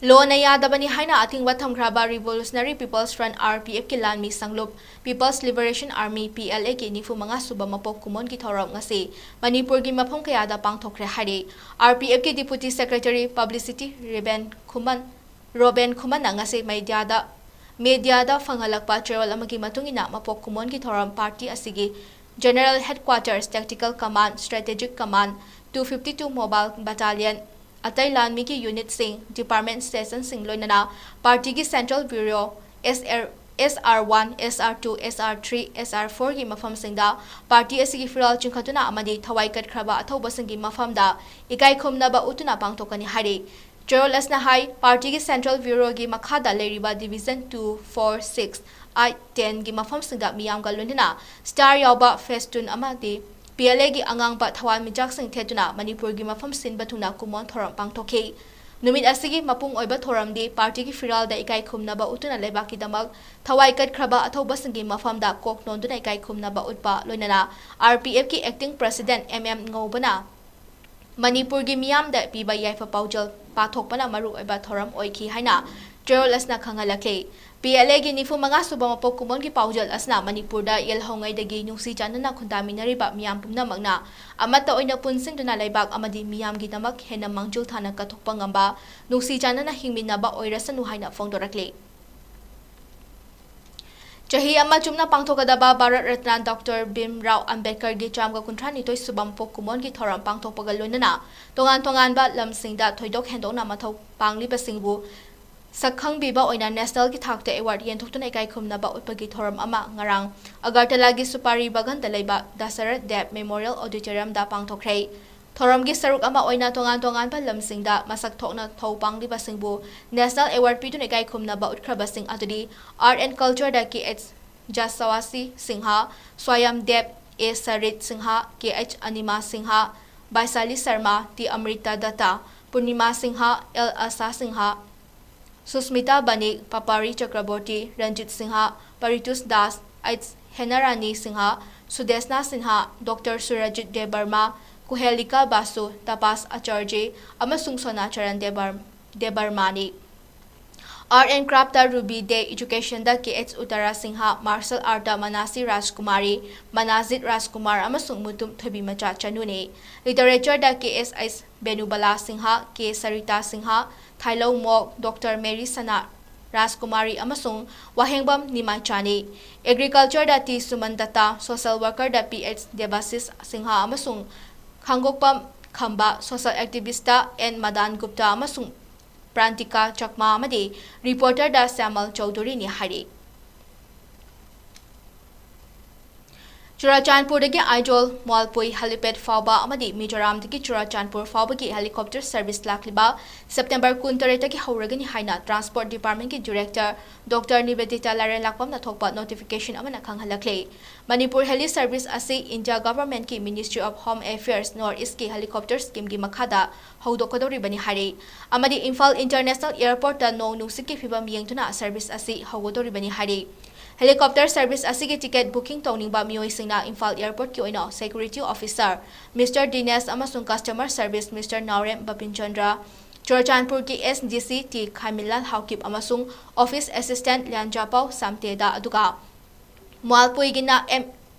ꯂꯣꯅ ꯌꯥꯗꯕꯅꯤ ꯍꯥꯏꯅ ꯑꯊꯤꯡꯕ ꯊꯝꯈ꯭ꯔꯕ Revolutionary People's Front, R P Fꯀꯤ ꯂꯥꯟꯃꯤ ꯁꯪꯂꯨꯞ People's Liberation Army, P L Aꯒꯤ ꯅꯤꯐꯨ ꯃꯉꯥ ꯁꯨꯕ ꯃꯄꯣꯛ ꯀꯨꯝꯑꯣꯟꯒꯤ ꯊꯧꯔꯝ ꯉꯁꯤ ꯃꯅꯤꯄꯨꯔꯒꯤ ꯃꯐꯝ ꯀꯌꯥꯗ ꯄꯥꯡꯊꯣꯛꯈ꯭ꯔꯦ ꯍꯥꯏꯔꯤ꯫ R P Fꯀꯤ Deputy Secretary Publicity Reben Khuman, Roben ꯈꯨꯃꯟꯅ ꯉꯁꯤ mediaꯗ, mediaꯗ ꯐꯪꯍꯜꯂꯛꯄ ꯆꯦꯔꯣꯜ ꯑꯃꯒꯤ ꯃꯇꯨꯡ ꯏꯟꯅ, ꯃꯄꯣꯛ ꯀꯨꯝꯑꯣꯟꯒꯤ ꯊꯧꯔꯝ party ꯑꯁꯤꯒꯤ General Headquarters, Tactical Command, Strategic Command, two fifty two Mobile Battalion, ꯑꯇꯩ ꯂꯥꯟꯃꯤꯒꯤ unitꯁꯤꯡ, department stationꯁꯤꯡ ꯂꯣꯏꯅꯅ partyꯒꯤ Central Bureau, S R, S R one, S R two, S R three, S R fourꯒꯤ ꯃꯐꯝꯁꯤꯡꯗ party ꯑꯁꯤꯒꯤ ꯐꯤꯔꯥꯜ ꯆꯤꯡꯈꯠꯇꯨꯅ ꯑꯃꯗꯤ ꯊꯋꯥꯏ ꯀꯠꯈ꯭ꯔꯕ ꯑꯊꯧꯕꯁꯤꯡꯒꯤ ꯃꯐꯝꯗ ꯏꯀꯥꯏ ꯈꯨꯝꯅꯕ ꯎꯠꯇꯨꯅ ꯄꯥꯡꯊꯣꯛꯀꯅꯤ ꯍꯥꯏꯔꯤ꯫ ꯆꯦꯔꯣꯜ ꯑꯁꯤꯅ ꯍꯥꯏ, partyꯒꯤ Central Bureauꯒꯤ ꯃꯈꯥꯗ ꯂꯩꯔꯤꯕ Division two, four, six, eight, tenꯒꯤ ꯃꯐꯝꯁꯤꯡꯗ ꯃꯤꯌꯥꯝꯒ ꯂꯣꯏꯅꯅ star ꯌꯥꯎꯕ festoon ꯑꯃꯗꯤ P L Aꯒꯤ ꯑꯉꯥꯡꯕ ꯊꯋꯥꯟꯃꯤꯆꯥꯛꯁꯤꯡ ꯊꯦꯠꯇꯨꯅ ꯃꯅꯤꯄꯨꯔꯒꯤ ꯃꯐꯝ ꯁꯤꯟꯕ ꯊꯨꯡꯅ ꯀꯨꯝꯑꯣꯟ ꯊꯧꯔꯝ ꯄꯥꯡꯊꯣꯛꯈꯤ꯫ ꯅꯨꯃꯤꯠ ꯑꯁꯤꯒꯤ ꯃꯄꯨꯡ ꯑꯣꯏꯕ ꯊꯧꯔꯝꯗꯤ partyꯒꯤ ꯐꯤꯔꯥꯜꯗ ꯏꯀꯥꯏ ꯈꯨꯝꯅꯕ ꯎꯠꯇꯨꯅ ꯂꯩꯕꯥꯛꯀꯤꯗꯃꯛ ꯊꯋꯥꯏ ꯀꯠꯈ꯭ꯔꯕ ꯑꯊꯧꯕꯁꯤꯡꯒꯤ ꯃꯐꯝꯗ ꯀꯣꯛ ꯅꯣꯟꯗꯨꯅ ꯏꯀꯥꯏ ꯈꯨꯝꯅꯕ ꯎꯠꯄ ꯂꯣꯏꯅꯅ R P Fꯀꯤ Acting President M M ꯉꯧꯕꯅ ꯃꯅꯤꯄꯨꯔꯒꯤ ꯃꯤꯌꯥꯝꯗ ꯄꯤꯕ ꯌꯥꯏꯐ ꯄꯥꯎꯖꯦꯜ ꯄꯥꯊꯣꯛꯄꯅ ꯃꯔꯨꯑꯣꯏꯕ ꯊꯧꯔꯝ ꯑꯣꯏꯈꯤ ꯍꯥꯏꯅ ꯆꯦꯔꯣꯜ ꯑꯁꯤꯅ ꯈꯪꯍꯜꯂꯛꯂꯤ꯫ P L Aꯒꯤ ꯅꯤꯐꯨ ꯃꯉꯥ ꯁꯨꯕ ꯃꯄꯣꯛ ꯀꯨꯝꯑꯣꯟꯒꯤ ꯄꯥꯎꯖꯦꯜ ꯑꯁꯤꯅ ꯃꯅꯤꯄꯨꯔꯗ ꯌꯦꯜꯍꯧꯉꯩꯗꯒꯤ ꯅꯨꯡꯁꯤ ꯆꯥꯟꯅꯅ ꯈꯨꯟꯗꯥꯃꯤꯟꯅꯔꯤꯕ ꯃꯤꯌꯥꯝ ꯄꯨꯝꯅꯃꯛꯅ ꯑꯃꯠꯇ ꯑꯣꯏꯅ ꯄꯨꯟꯁꯤꯟꯗꯨꯅ ꯂꯩꯕꯥꯛ ꯑꯃꯗꯤ ꯃꯤꯌꯥꯝꯒꯤꯗꯃꯛ ꯍꯦꯟꯅ ꯃꯥꯡꯖꯤꯜ ꯊꯥꯅ ꯀꯠꯊꯣꯛꯄ ꯉꯝꯕ, ꯅꯨꯡꯁꯤ ꯆꯥꯟꯅꯅ ꯍꯤꯡꯃꯤꯟꯅꯕ ꯑꯣꯏꯔꯁꯅꯨ ꯍꯥꯏꯅ ꯐꯣꯡꯗꯣꯔꯛꯂꯤ꯫ ꯆꯍꯤ ꯑꯃ ꯆꯨꯞꯅ ꯄꯥꯡꯊꯣꯛꯀꯗꯕ ꯚꯥꯔꯠ ꯔꯠꯅ ꯗꯣꯛꯇꯔ ꯚꯤꯝ ꯔꯥꯎ ꯑꯝꯕꯦꯗꯀꯔꯒꯤ ꯆꯥꯝꯃꯒ ꯀꯨꯟꯊ꯭ꯔꯥ ꯅꯤꯊꯣꯏ ꯁꯨꯕ ꯃꯄꯣꯛ ꯀꯨꯝꯑꯣꯟꯒꯤ ꯊꯧꯔꯝ ꯄꯥꯡꯊꯣꯛꯄꯒ ꯂꯣꯏꯅꯅ ꯇꯣꯉꯥꯟ ꯇꯣꯉꯥꯟꯕ ꯂꯝꯁꯤꯡꯗ ꯊꯣꯏꯗꯣꯛ ꯍꯦꯟꯗꯣꯛꯅ ꯃꯊꯧ ꯄꯥꯡꯂꯤꯕꯁꯤꯡꯕꯨ ꯁꯛꯈꯪꯕꯤꯕ ꯑꯣꯏꯅ nationalꯒꯤ ꯊꯥꯛꯇ award ꯌꯦꯟꯊꯣꯛꯇꯨꯅ ꯏꯀꯥꯏ ꯈꯨꯝꯅꯕ ꯎꯠꯄꯒꯤ ꯊꯧꯔꯝ ꯑꯃ ꯉꯔꯥꯡ ꯑꯒꯔꯇꯂꯥꯒꯤ ꯁꯨꯄꯥꯔꯤ ꯕꯥꯒꯟꯗ ꯂꯩꯕ ꯗꯁꯔꯠ ꯗꯦꯕ Memorial Auditoriumꯗ ꯄꯥꯡꯊꯣꯛꯈ꯭ꯔꯦ꯫ ꯊꯧꯔꯝꯒꯤ ꯁꯔꯨꯛ ꯑꯃ ꯑꯣꯏꯅ ꯇꯣꯉꯥꯟ ꯇꯣꯉꯥꯟꯕ ꯂꯝꯁꯤꯡꯗ ꯃꯁꯛ ꯊꯣꯛꯅ ꯊꯧ ꯄꯥꯡꯂꯤꯕꯁꯤꯡꯕꯨ national award ꯄꯤꯗꯨꯅ ꯏꯀꯥꯏ ꯈꯨꯝꯅꯕ ꯎꯠꯈ꯭ꯔꯕꯁꯤꯡ ꯑꯗꯨꯗꯤ Art and Cultureꯗ K H Jasawasi Singha, Swayam Dev, A Sarit Singha, K H Anima Singha, Baisali Sharma, T Amrita Datta, Purnima Singha, L Asa Singha, Susmita Banik, Papari Chakraborty, Ranjit Singha, Paritush Das, H Henarani Singha, Sudesna Sinha, Doctor Surajit Debbarma, Kuhelika Basu, Tapas Acharjee ꯑꯃꯁꯨꯡ ꯁꯣꯅꯥꯆꯔꯟ ꯗꯦꯕꯔ-, ꯗꯦꯕꯔꯃꯥꯅꯤ꯫ Art and Craft the Ruby Dey, Education the K H Uttara Singha, Martial Art the Manasi Rajkumari, Manajit Rajkumar ꯑꯃꯁꯨꯡ Mutum ꯊꯣꯏꯕꯤꯃꯆꯥ ꯆꯅꯨꯅꯤ꯫ Literature ꯗ K S H Benubala Singha, K Sarita Singha, Thailou Mok, Doctor Mary Sana Rajkumari ꯑꯃꯁꯨꯡ ꯋꯥꯍꯦꯡꯕꯝ ꯅꯤꯃꯥꯏꯆꯥꯅꯤ꯫ Agriculture ꯗ T Suman Datta, Social Worker ꯗ P H Debasis Singha ꯑꯃꯁꯨꯡ ꯈꯥꯡꯒꯣꯛꯄꯝ ꯈꯝꯕ, Social Activist ꯗ N Madan Gupta ꯑꯃꯁꯨꯡ ꯄ꯭ꯔꯥꯟꯇꯤꯀꯥ ꯆꯛꯃꯥ ꯑꯃꯗꯤ Reporter ꯗ ꯁ꯭ꯌꯥꯃꯜ ꯆꯧꯙꯨꯔꯤꯅꯤ ꯍꯥꯏꯔꯤ꯫ ꯆꯨꯔꯥꯆꯥꯟꯄꯨꯔꯗꯒꯤ Aizawl ꯃꯣꯜꯄꯨꯏ helipad ꯐꯥꯎꯕ ꯑꯃꯗꯤ ꯃꯤꯖꯣꯔꯥꯝꯗꯒꯤ ꯆꯨꯔꯥꯆꯥꯟꯄꯨꯔ ꯐꯥꯎꯕꯒꯤ helicopter service ꯂꯥꯛꯂꯤꯕ September ꯀꯨꯟꯇꯔꯦꯠꯇꯒꯤ ꯍꯧꯔꯒꯅꯤ ꯍꯥꯏꯅ Transport Department ꯀꯤ Director Doctor ꯅꯤꯕꯦꯗꯤꯇꯥ ꯂꯥꯏꯔꯦꯟꯂꯥꯛꯄꯝꯅ ꯊꯣꯛꯄ notification ꯑꯃꯅ ꯈꯪꯍꯜꯂꯛꯂꯦ꯫ ꯃꯅꯤꯄꯨꯔ heli service ꯑꯁꯤ India Government ꯀꯤ Ministry of Home Affairs North East ꯀꯤ helicopter scheme ꯒꯤ ꯃꯈꯥꯗ ꯍꯧꯗꯣꯛꯀꯗꯧꯔꯤꯕꯅꯤ ꯍꯥꯏꯔꯤ꯫ ꯑꯃꯗꯤ ꯏꯝꯐꯥꯜ International Airport ꯇ ꯅꯣꯡ ꯅꯨꯡꯁꯤꯠꯀꯤ ꯐꯤꯕꯝ ꯌꯦꯡꯗꯨꯅ service ꯑꯁꯤ ꯍꯧꯒꯗꯧꯔꯤꯕꯅꯤ ꯍꯥꯏꯔꯤ꯫ Helicopter service ꯑꯁꯤꯒꯤ ticket booking ꯇꯧꯅꯤꯡꯕ ꯃꯤꯑꯣꯏꯁꯤꯡꯅ ꯏꯝꯐꯥꯜ Airport ꯀꯤ ꯑꯣꯏꯅ Security Officer Mister Dinesh ꯑꯃꯁꯨꯡ Customer Service Mister ꯅꯥꯎꯔꯦꯝ ꯕꯄꯤꯟ ꯆꯟꯗ꯭ꯔ, ꯆꯨꯔꯆꯥꯟꯄꯨꯔꯒꯤ S D C T ꯈꯥꯏꯃꯤꯟꯂꯥꯜ Haokip ꯑꯃꯁꯨꯡ Office Assistant ꯂ꯭ꯌꯥꯟꯖꯥꯄꯥꯎ ꯁꯥꯝꯇꯦꯗ, ꯑꯗꯨꯒ ꯃꯣꯜꯄꯨꯏꯒꯤꯅ M-,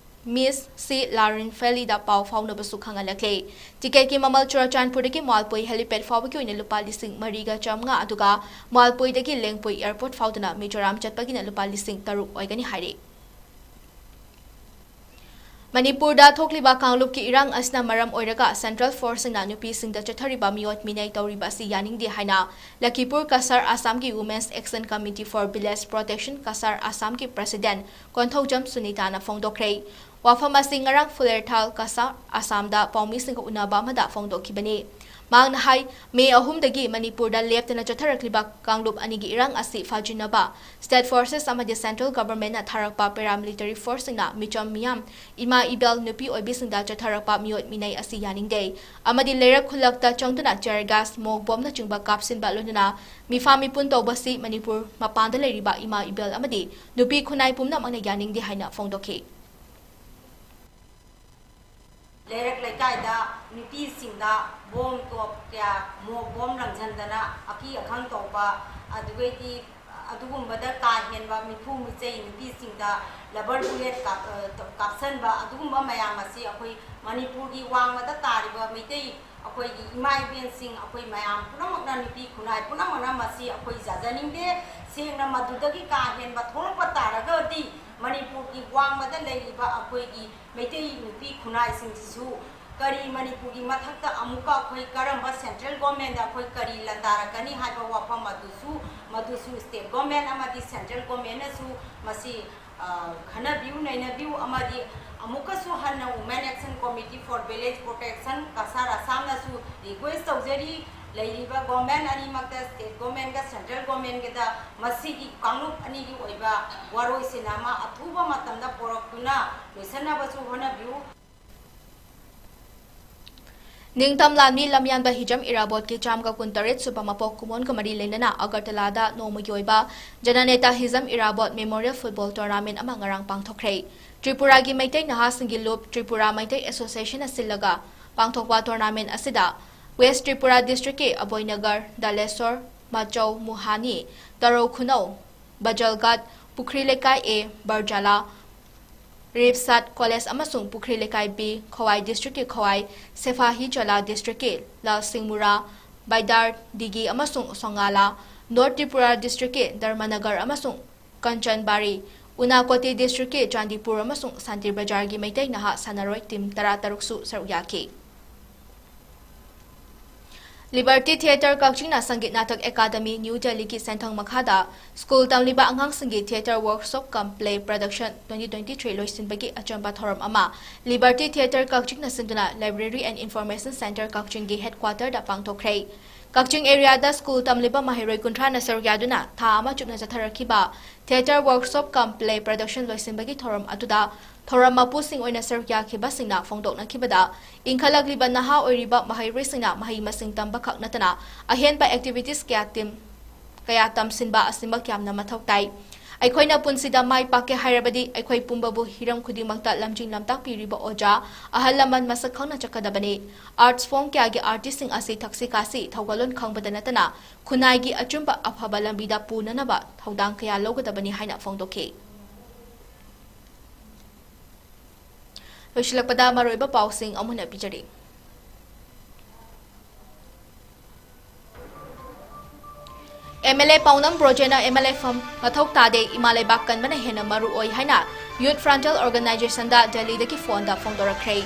Miss C ꯂꯥꯔꯤꯟ ꯐꯦꯂꯤꯗ ꯄꯥꯎ ꯐꯥꯎꯅꯕꯁꯨ ꯈꯪꯍꯜꯂꯛꯂꯦ꯫ Ticket ꯀꯤ ꯃꯃꯜ ꯆꯨꯔꯆꯥꯟꯄꯨꯔꯗꯒꯤ ꯃꯣꯜꯄꯨꯏ helipad ꯐꯥꯎꯕꯒꯤ ꯑꯣꯏꯅ ꯂꯨꯄꯥ ꯂꯤꯁꯤꯡ ꯃꯔꯤꯒ ꯆꯥꯝꯃꯉꯥ, ꯑꯗꯨꯒ ꯃꯣꯜꯄꯨꯏꯗꯒꯤ ꯂꯦꯡꯄꯨꯏ Airport ꯐꯥꯎꯗꯨꯅ ꯃꯤꯖꯣꯔꯥꯝ ꯆꯠꯄꯒꯤꯅ ꯂꯨꯄꯥ ꯂꯤꯁꯤꯡ ꯇꯔꯨꯛ ꯑꯣꯏꯒꯅꯤ ꯍꯥꯏꯔꯤ꯫ ꯃꯅꯤꯄꯨꯔꯗ ꯊꯣꯛꯂꯤꯕ ꯀꯥꯡꯂꯨꯞꯀꯤ ꯏꯔꯥꯡ ꯑꯁꯤꯅ ꯃꯔꯝ ꯑꯣꯏꯔꯒ Central Force ꯁꯤꯡꯅ ꯅꯨꯄꯤꯁꯤꯡꯗ ꯆꯠꯊꯔꯤꯕ ꯃꯤꯑꯣꯠ ꯃꯤꯅꯩ ꯇꯧꯔꯤꯕ ꯑꯁꯤ ꯌꯥꯅꯤꯡꯗꯦ ꯍꯥꯏꯅ ꯂꯈꯤꯄꯨꯔ ꯀꯁꯥꯔ ꯑꯁꯥꯝꯒꯤ Women's Action Committee for Village Protection Cachar ꯑꯁꯥꯝꯒꯤ President ꯀꯣꯟꯊꯧꯖꯝ ꯁꯨꯅꯤꯇꯥꯅ ꯐꯣꯡꯗꯣꯛꯈ꯭ꯔꯦ꯫ ꯋꯥꯐꯝ ꯑꯁꯤ ꯉꯔꯥꯡ ꯐꯨꯂꯦꯔꯊꯥꯜ ꯀꯁꯥꯔ ꯑꯁꯥꯝꯗ ꯄꯥꯎꯃꯤꯁꯤꯡꯒ ꯎꯅꯕ ꯑꯃꯗ ꯐꯣꯡꯗꯣꯛꯈꯤꯕꯅꯤ꯫ ꯃꯍꯥꯛꯅ ꯍꯥꯏ, ꯃꯦ ꯑꯍꯨꯝꯗꯒꯤ ꯃꯅꯤꯄꯨꯔꯗ ꯂꯦꯞꯇꯅ ꯆꯠꯊꯔꯛꯂꯤꯕ ꯀꯥꯡꯂꯨꯞ ꯑꯅꯤꯒꯤ ꯏꯔꯥꯡ ꯑꯁꯤ ꯐꯥꯖꯤꯟꯅꯕ state forces ꯑꯃꯗꯤ central governmentꯅ ꯊꯥꯔꯛꯄ paramilitary forceꯁꯤꯡꯅ ꯃꯤꯆꯝ ꯃꯤꯌꯥꯝ, ꯏꯃꯥ ꯏꯕꯦꯜ, ꯅꯨꯄꯤ ꯑꯣꯏꯕꯤꯁꯤꯡꯗ ꯆꯠꯊꯔꯛꯄ ꯃꯤꯑꯣꯠ ꯃꯤꯅꯩ ꯑꯁꯤ ꯌꯥꯅꯤꯡꯗꯦ ꯑꯃꯗꯤ ꯂꯩꯔꯛ ꯈꯨꯜꯂꯛꯇ ꯆꯪꯗꯨꯅ tear gas, ꯃꯣꯛ ꯕꯣꯝꯅꯆꯤꯡꯕ ꯀꯥꯞꯁꯤꯟꯕ, ꯂꯣꯏꯅꯅ ꯃꯤꯐꯥ ꯃꯤꯄꯨꯟ ꯇꯧꯕꯁꯤ ꯃꯅꯤꯄꯨꯔ ꯃꯄꯥꯟꯗ ꯂꯩꯔꯤꯕ ꯏꯃꯥ ꯏꯕꯦꯜ ꯑꯃꯗꯤ ꯅꯨꯄꯤ ꯈꯨꯟꯅꯥꯏ ꯄꯨꯝꯅꯃꯛꯅ ꯌꯥꯅꯤꯡꯗꯦ ꯍꯥꯏꯅ ꯐꯣꯡꯗꯣꯛꯈꯤ꯫ ꯂꯩꯔꯛ ꯂꯩꯀꯥꯏꯗ ꯅꯨꯄꯤꯁꯤꯡꯗ ꯕꯣꯝ ꯇꯣꯞ ꯀꯌꯥ, ꯃꯣ-, ꯕꯣꯝ ꯂꯪꯁꯤꯟꯗꯅ ꯑꯀꯤ ꯑꯈꯪ ꯇꯧꯕ, ꯑꯗꯨꯒꯩꯗꯤ ꯑꯗꯨꯒꯨꯝꯕꯗ ꯀꯥ ꯍꯦꯟꯕ ꯃꯤꯐꯨ ꯃꯤꯆꯩ ꯅꯨꯄꯤꯁꯤꯡꯗ rubber bullet ꯀꯥꯞ-, ꯑ, ꯀꯥꯞꯁꯟꯕ, ꯑꯗꯨꯒꯨꯝꯕ ꯃꯌꯥꯝ ꯑꯁꯤ ꯑꯩꯈꯣꯏ ꯃꯅꯤꯄꯨꯔꯒꯤ ꯋꯥꯡꯃꯗ ꯇꯥꯔꯤꯕ ꯃꯩꯇꯩ ꯑꯩꯈꯣꯏꯒꯤ ꯏꯃꯥ ꯏꯕꯦꯟꯁꯤꯡ, ꯑꯩꯈꯣꯏ ꯃꯌꯥꯝ ꯄꯨꯝꯅꯃꯛꯅ, ꯅꯨꯄꯤ ꯈꯨꯟꯅꯥꯏ ꯄꯨꯝꯅꯃꯛꯅ ꯃꯁꯤ ꯑꯩꯈꯣꯏ ꯌꯥꯖꯅꯤꯡꯗꯦ꯫ ꯁꯦꯡꯅ ꯃꯗꯨꯗꯒꯤ ꯀꯥ ꯍꯦꯟꯕ ꯊꯣꯛꯂꯛꯄ ꯇꯥꯔꯒꯗꯤ ꯃꯅꯤꯄꯨꯔꯒꯤ ꯋꯥꯡꯃꯗ ꯂꯩꯔꯤꯕ ꯑꯩꯈꯣꯏꯒꯤ ꯃꯩꯇꯩ ꯅꯨꯄꯤ ꯈꯨꯟꯅꯥꯏꯁꯤꯡꯁꯤꯁꯨ ꯀꯔꯤ ꯃꯅꯤꯄꯨꯔꯒꯤ ꯃꯊꯛꯇ ꯑꯃꯨꯛꯀ ꯑꯩꯈꯣꯏ ꯀꯔꯝꯕ central governmentꯗ ꯑꯩꯈꯣꯏ ꯀꯔꯤ ꯂꯥꯟꯗꯥꯔꯛꯀꯅꯤ ꯍꯥꯏꯕ ꯋꯥꯐꯝ ꯑꯗꯨꯁꯨ, ꯃꯗꯨꯁꯨ state government ꯑꯃꯗꯤ central governmentꯅꯁꯨ ꯃꯁꯤ, ꯑ, ꯈꯟꯅꯕꯤꯌꯨ, ꯅꯩꯅꯕꯤꯌꯨ ꯑꯃꯗꯤ ꯑꯃꯨꯛꯀꯁꯨ ꯍꯟꯅ Women Action Committee for Village Protection, Cachar ꯑꯁꯥꯝꯅꯁꯨ request ꯇꯧꯖꯔꯤ, ꯂꯩꯔꯤꯕ government ꯑꯅꯤꯃꯛꯇ, state governmentꯒ central governmentꯒꯗ ꯃꯁꯤꯒꯤ ꯀꯥꯡꯂꯨꯞ ꯑꯅꯤꯒꯤ ꯑꯣꯏꯕ ꯋꯥꯔꯣꯏꯁꯤꯟ ꯑꯃ ꯑꯊꯨꯕ ꯃꯇꯝꯗ ꯄꯨꯔꯛꯇꯨꯅ ꯂꯣꯏꯁꯤꯟꯅꯕꯁꯨ ꯍꯣꯠꯅꯕꯤꯌꯨ꯫ ꯅꯤꯡꯊꯝ ꯂꯥꯟꯃꯤ ꯂꯝꯌꯥꯟꯕ ꯍꯤꯖꯝ ꯏꯔꯥꯕꯣꯠꯀꯤ ꯆꯥꯝꯃꯒ ꯀꯨꯟꯇꯔꯦꯠ ꯁꯨꯕ ꯃꯄꯣꯛ ꯀꯨꯝꯑꯣꯟꯒ ꯃꯔꯤ ꯂꯩꯅꯅ ꯑꯒꯔꯇꯂꯥꯗ ꯅꯣꯡꯃꯒꯤ ꯑꯣꯏꯕ Jananeta Hizam Irabot Memorial Football Tournament ꯑꯃ ꯉꯔꯥꯡ ꯄꯥꯡꯊꯣꯛꯈ꯭ꯔꯦ꯫ ꯇ꯭ꯔꯤꯄꯨꯔꯥꯒꯤ ꯃꯩꯇꯩ ꯅꯍꯥꯁꯤꯡꯒꯤ ꯂꯨꯞ Tripura Meitei Associationꯅ ꯁꯤꯜꯂꯒ ꯄꯥꯡꯊꯣꯛꯄ tournament ꯑꯁꯤꯗ West Tripura districtꯀꯤ ꯑꯕꯣꯏꯅꯒꯔ, ꯗꯥꯂꯦꯁꯣꯔ, ꯃꯆꯧ, ꯃꯨꯍꯥꯅꯤ, ꯇꯔꯧ ꯈꯨꯅꯧ, ꯕꯖꯜꯒꯥꯠ, ꯄꯨꯈ꯭ꯔꯤ ꯂꯩꯀꯥꯏ A, ꯕꯔꯖꯥꯂꯥ, ꯔꯤꯞꯁꯥꯠ ꯀꯣꯂꯦꯖ ꯑꯃꯁꯨꯡ ꯄꯨꯈ꯭ꯔꯤ ꯂꯩꯀꯥꯏ B, ꯈꯣꯋꯥꯏ districtꯀꯤ ꯈꯣꯋꯥꯏ, ꯁꯦꯐꯥꯍꯤ ꯖꯣꯂꯥ districtꯀꯤ ꯂꯥꯜꯁꯤꯡꯃꯨꯔꯥ, ꯕꯥꯏꯗꯥꯔ, ꯗꯤꯒꯤ ꯑꯃꯁꯨꯡ ꯁꯣꯉꯥꯂꯥ, North Tripura districtꯀꯤ ꯙꯔꯃꯅꯒꯔ ꯑꯃꯁꯨꯡ ꯀꯟꯆꯟꯕꯥꯔꯤ, ꯎꯅꯥꯀꯣꯇꯤ districtꯀꯤ ꯆꯥꯟꯗꯤꯄꯨꯔ ꯑꯃꯁꯨꯡ ꯁꯥꯟꯇꯤ ꯕꯖꯥꯔꯒꯤ ꯃꯩꯇꯩ ꯅꯍꯥ ꯁꯥꯟꯅꯔꯣꯏ team ꯇꯔꯥꯇꯔꯨꯛꯁꯨ ꯁꯔꯨꯛ ꯌꯥꯈꯤ꯫ Liberty Theatre ꯀꯛꯆꯤꯡꯅ Sangeet Natak academy new ꯗꯦꯜꯂꯤꯒꯤ ꯁꯦꯟꯊꯪ ꯃꯈꯥꯗ ꯁ꯭ꯀꯨꯜ ꯇꯝꯂꯤꯕ ꯑꯉꯥꯡꯁꯤꯡꯒꯤ theatre workshop cum play production twenty twenty-three ꯂꯣꯏꯁꯤꯟꯕꯒꯤ ꯑꯆꯝꯕ ꯊꯧꯔꯝ ꯑꯃ Liberty Theatre ꯀꯛꯆꯤꯡꯅ ꯁꯤꯟꯗꯨꯅ Library and Information Centre ꯀꯛꯆꯤꯡꯒꯤ headquarterꯗ ꯄꯥꯡꯊꯣꯛꯈ꯭ꯔꯦ꯫ ꯀꯛꯆꯤꯡ areaꯗ ꯁ꯭ꯀꯨꯜ ꯇꯝꯂꯤꯕ ꯃꯍꯩꯔꯣꯏ ꯀꯨꯟꯊ꯭ꯔꯥꯅ ꯁꯔꯨꯛ ꯌꯥꯗꯨꯅ ꯊꯥ ꯑꯃ ꯆꯨꯞꯅ ꯆꯠꯊꯔꯛꯈꯤꯕ theatre workshop cum play production ꯂꯣꯏꯁꯤꯟꯕꯒꯤ ꯊꯧꯔꯝ ꯑꯗꯨꯗ ꯊꯧꯔꯝ ꯃꯄꯨꯁꯤꯡ ꯑꯣꯏꯅ ꯁꯔꯨꯛ ꯌꯥꯈꯤꯕꯁꯤꯡꯅ ꯐꯣꯡꯗꯣꯛꯅꯈꯤꯕꯗ, ꯏꯟꯈꯠꯂꯛꯂꯤꯕ ꯅꯍꯥ ꯑꯣꯏꯔꯤꯕ ꯃꯍꯩꯔꯣꯏꯁꯤꯡꯅ ꯃꯍꯩ ꯃꯁꯤꯡ ꯇꯝꯕꯈꯛ ꯅꯠꯇꯅ ꯑꯍꯦꯟꯕ activities ꯀꯌꯥ ꯇꯤꯝ, ꯀꯌꯥ ꯇꯝꯁꯤꯟꯕ ꯑꯁꯤꯃꯛ ꯌꯥꯝꯅ ꯃꯊꯧ ꯇꯥꯏ꯫ ꯑꯩꯈꯣꯏꯅ ꯄꯨꯟꯁꯤꯗ ꯃꯥꯏ ꯄꯥꯛꯀꯦ ꯍꯥꯏꯔꯕꯗꯤ ꯑꯩꯈꯣꯏ ꯄꯨꯝꯕꯕꯨ ꯍꯤꯔꯝ ꯈꯨꯗꯤꯡꯃꯛꯇ ꯂꯝꯖꯤꯡ ꯂꯝꯇꯥꯛꯄꯤꯔꯤꯕ ꯑꯣꯖꯥ, ꯑꯍꯜ ꯂꯃꯟ ꯃꯁꯛ ꯈꯪꯅ ꯆꯠꯀꯗꯕꯅꯤ꯫ Arts form ꯀꯌꯥꯒꯤ artistꯁꯤꯡ ꯑꯁꯤ ꯊꯛꯁꯤ ꯈꯥꯁꯤ, ꯊꯧꯒꯜꯂꯣꯟ ꯈꯪꯕꯗ ꯅꯠꯇꯅ ꯈꯨꯟꯅꯥꯏꯒꯤ ꯑꯆꯨꯝꯕ ꯑꯐꯕ ꯂꯝꯕꯤꯗ ꯄꯨꯅꯅꯕ ꯊꯧꯗꯥꯡ ꯀꯌꯥ ꯂꯧꯒꯗꯕꯅꯤ ꯍꯥꯏꯅ ꯐꯣꯡꯗꯣꯛꯈꯤ꯫ ꯂꯣꯏꯁꯤꯜꯂꯛꯄꯗ ꯃꯔꯨꯑꯣꯏꯕ ꯄꯥꯎꯁꯤꯡ ꯑꯃꯨꯛ ꯍꯟꯅ ꯄꯤꯖꯔꯤ꯫ MLA ꯄꯥꯎꯅꯝ ꯕ꯭ꯔꯣꯖꯦꯅ MLA form ꯃꯊꯧ ꯇꯥꯗꯦ, ꯏꯃꯥ ꯂꯩꯕꯥꯛ ꯀꯟꯕꯅ ꯍꯦꯟꯅ ꯃꯔꯨ ꯑꯣꯏ ꯍꯥꯏꯅ Youth Frontal Organisationꯗ ꯗꯦꯜꯂꯤꯗꯒꯤ ꯐꯣꯟꯗ ꯐꯣꯡꯗꯣꯔꯛꯈ꯭ꯔꯦ꯫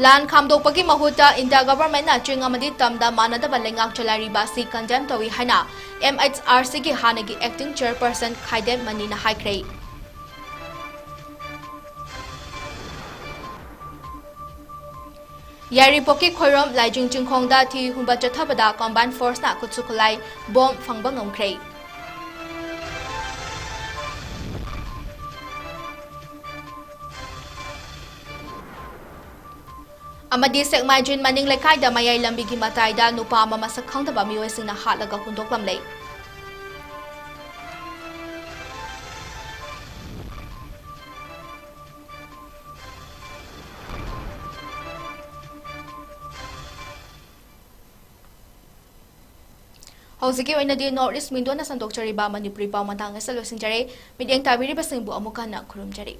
ꯂꯥꯟ ꯈꯥꯝꯗꯣꯛꯄꯒꯤ ꯃꯍꯨꯠꯇ ꯏꯟꯗꯤꯌꯥ ꯒꯚꯔꯟꯃꯦꯟꯠꯅ ꯆꯤꯡ ꯑꯃꯗꯤ ꯇꯝꯗ ꯃꯥꯟꯅꯗꯕ ꯂꯩꯉꯥꯛ ꯆꯂꯥꯏꯔꯤꯕ ꯑꯁꯤ condemn ꯇꯧꯏ ꯍꯥꯏꯅ MHRCꯒꯤ ꯍꯥꯟꯅꯒꯤ acting chairperson ꯈꯥꯏꯗꯦꯝ ꯃꯅꯤꯅ ꯍꯥꯏꯈ꯭ꯔꯦ꯫ ꯌꯥꯏꯔꯤꯄꯣꯛꯀꯤ ꯈꯣꯏꯔꯣꯝ ꯂꯥꯏꯖꯤꯡ ꯆꯤꯡꯈꯣꯡꯗ ꯊꯤ ꯍꯨꯝꯕ ꯆꯠꯊꯕꯗ combined forceꯅ ꯈꯨꯠꯁꯨ ꯈꯨꯠꯂꯥꯏ ꯕꯣꯝ ꯐꯪꯕ ꯉꯝꯈ꯭ꯔꯦ꯫ ꯑꯃꯗꯤ ꯁꯦꯛꯃꯥꯏꯖꯤꯟ ꯃꯅꯤꯡ ꯂꯩꯀꯥꯏꯗ ꯃꯌꯥꯏ ꯂꯝꯕꯤꯒꯤ ꯃꯇꯥꯏꯗ ꯅꯨꯄꯥ ꯑꯃ ꯃꯁꯛ ꯈꯪꯗꯕ ꯃꯤꯑꯣꯏꯁꯤꯡꯅ ꯍꯥꯠꯂꯒ ꯍꯨꯟꯗꯣꯛꯂꯝꯂꯦ꯫ ꯍꯧꯖꯤꯛꯀꯤ ꯑꯣꯏꯅꯗꯤ North East Windowꯅ ꯁꯟꯗꯣꯛꯆꯔꯤꯕ ꯃꯅꯤꯄꯨꯔꯤ ꯄꯥꯎ ꯃꯇꯥꯡ ꯑꯁꯤꯗ ꯂꯣꯏꯁꯤꯟꯖꯔꯦ꯫ ꯃꯤꯠꯌꯦꯡ ꯇꯥꯕꯤꯔꯤꯕꯁꯤꯡꯕꯨ ꯑꯃꯨꯛ ꯍꯟꯅ ꯈꯨꯔꯨꯝꯖꯔꯤ꯫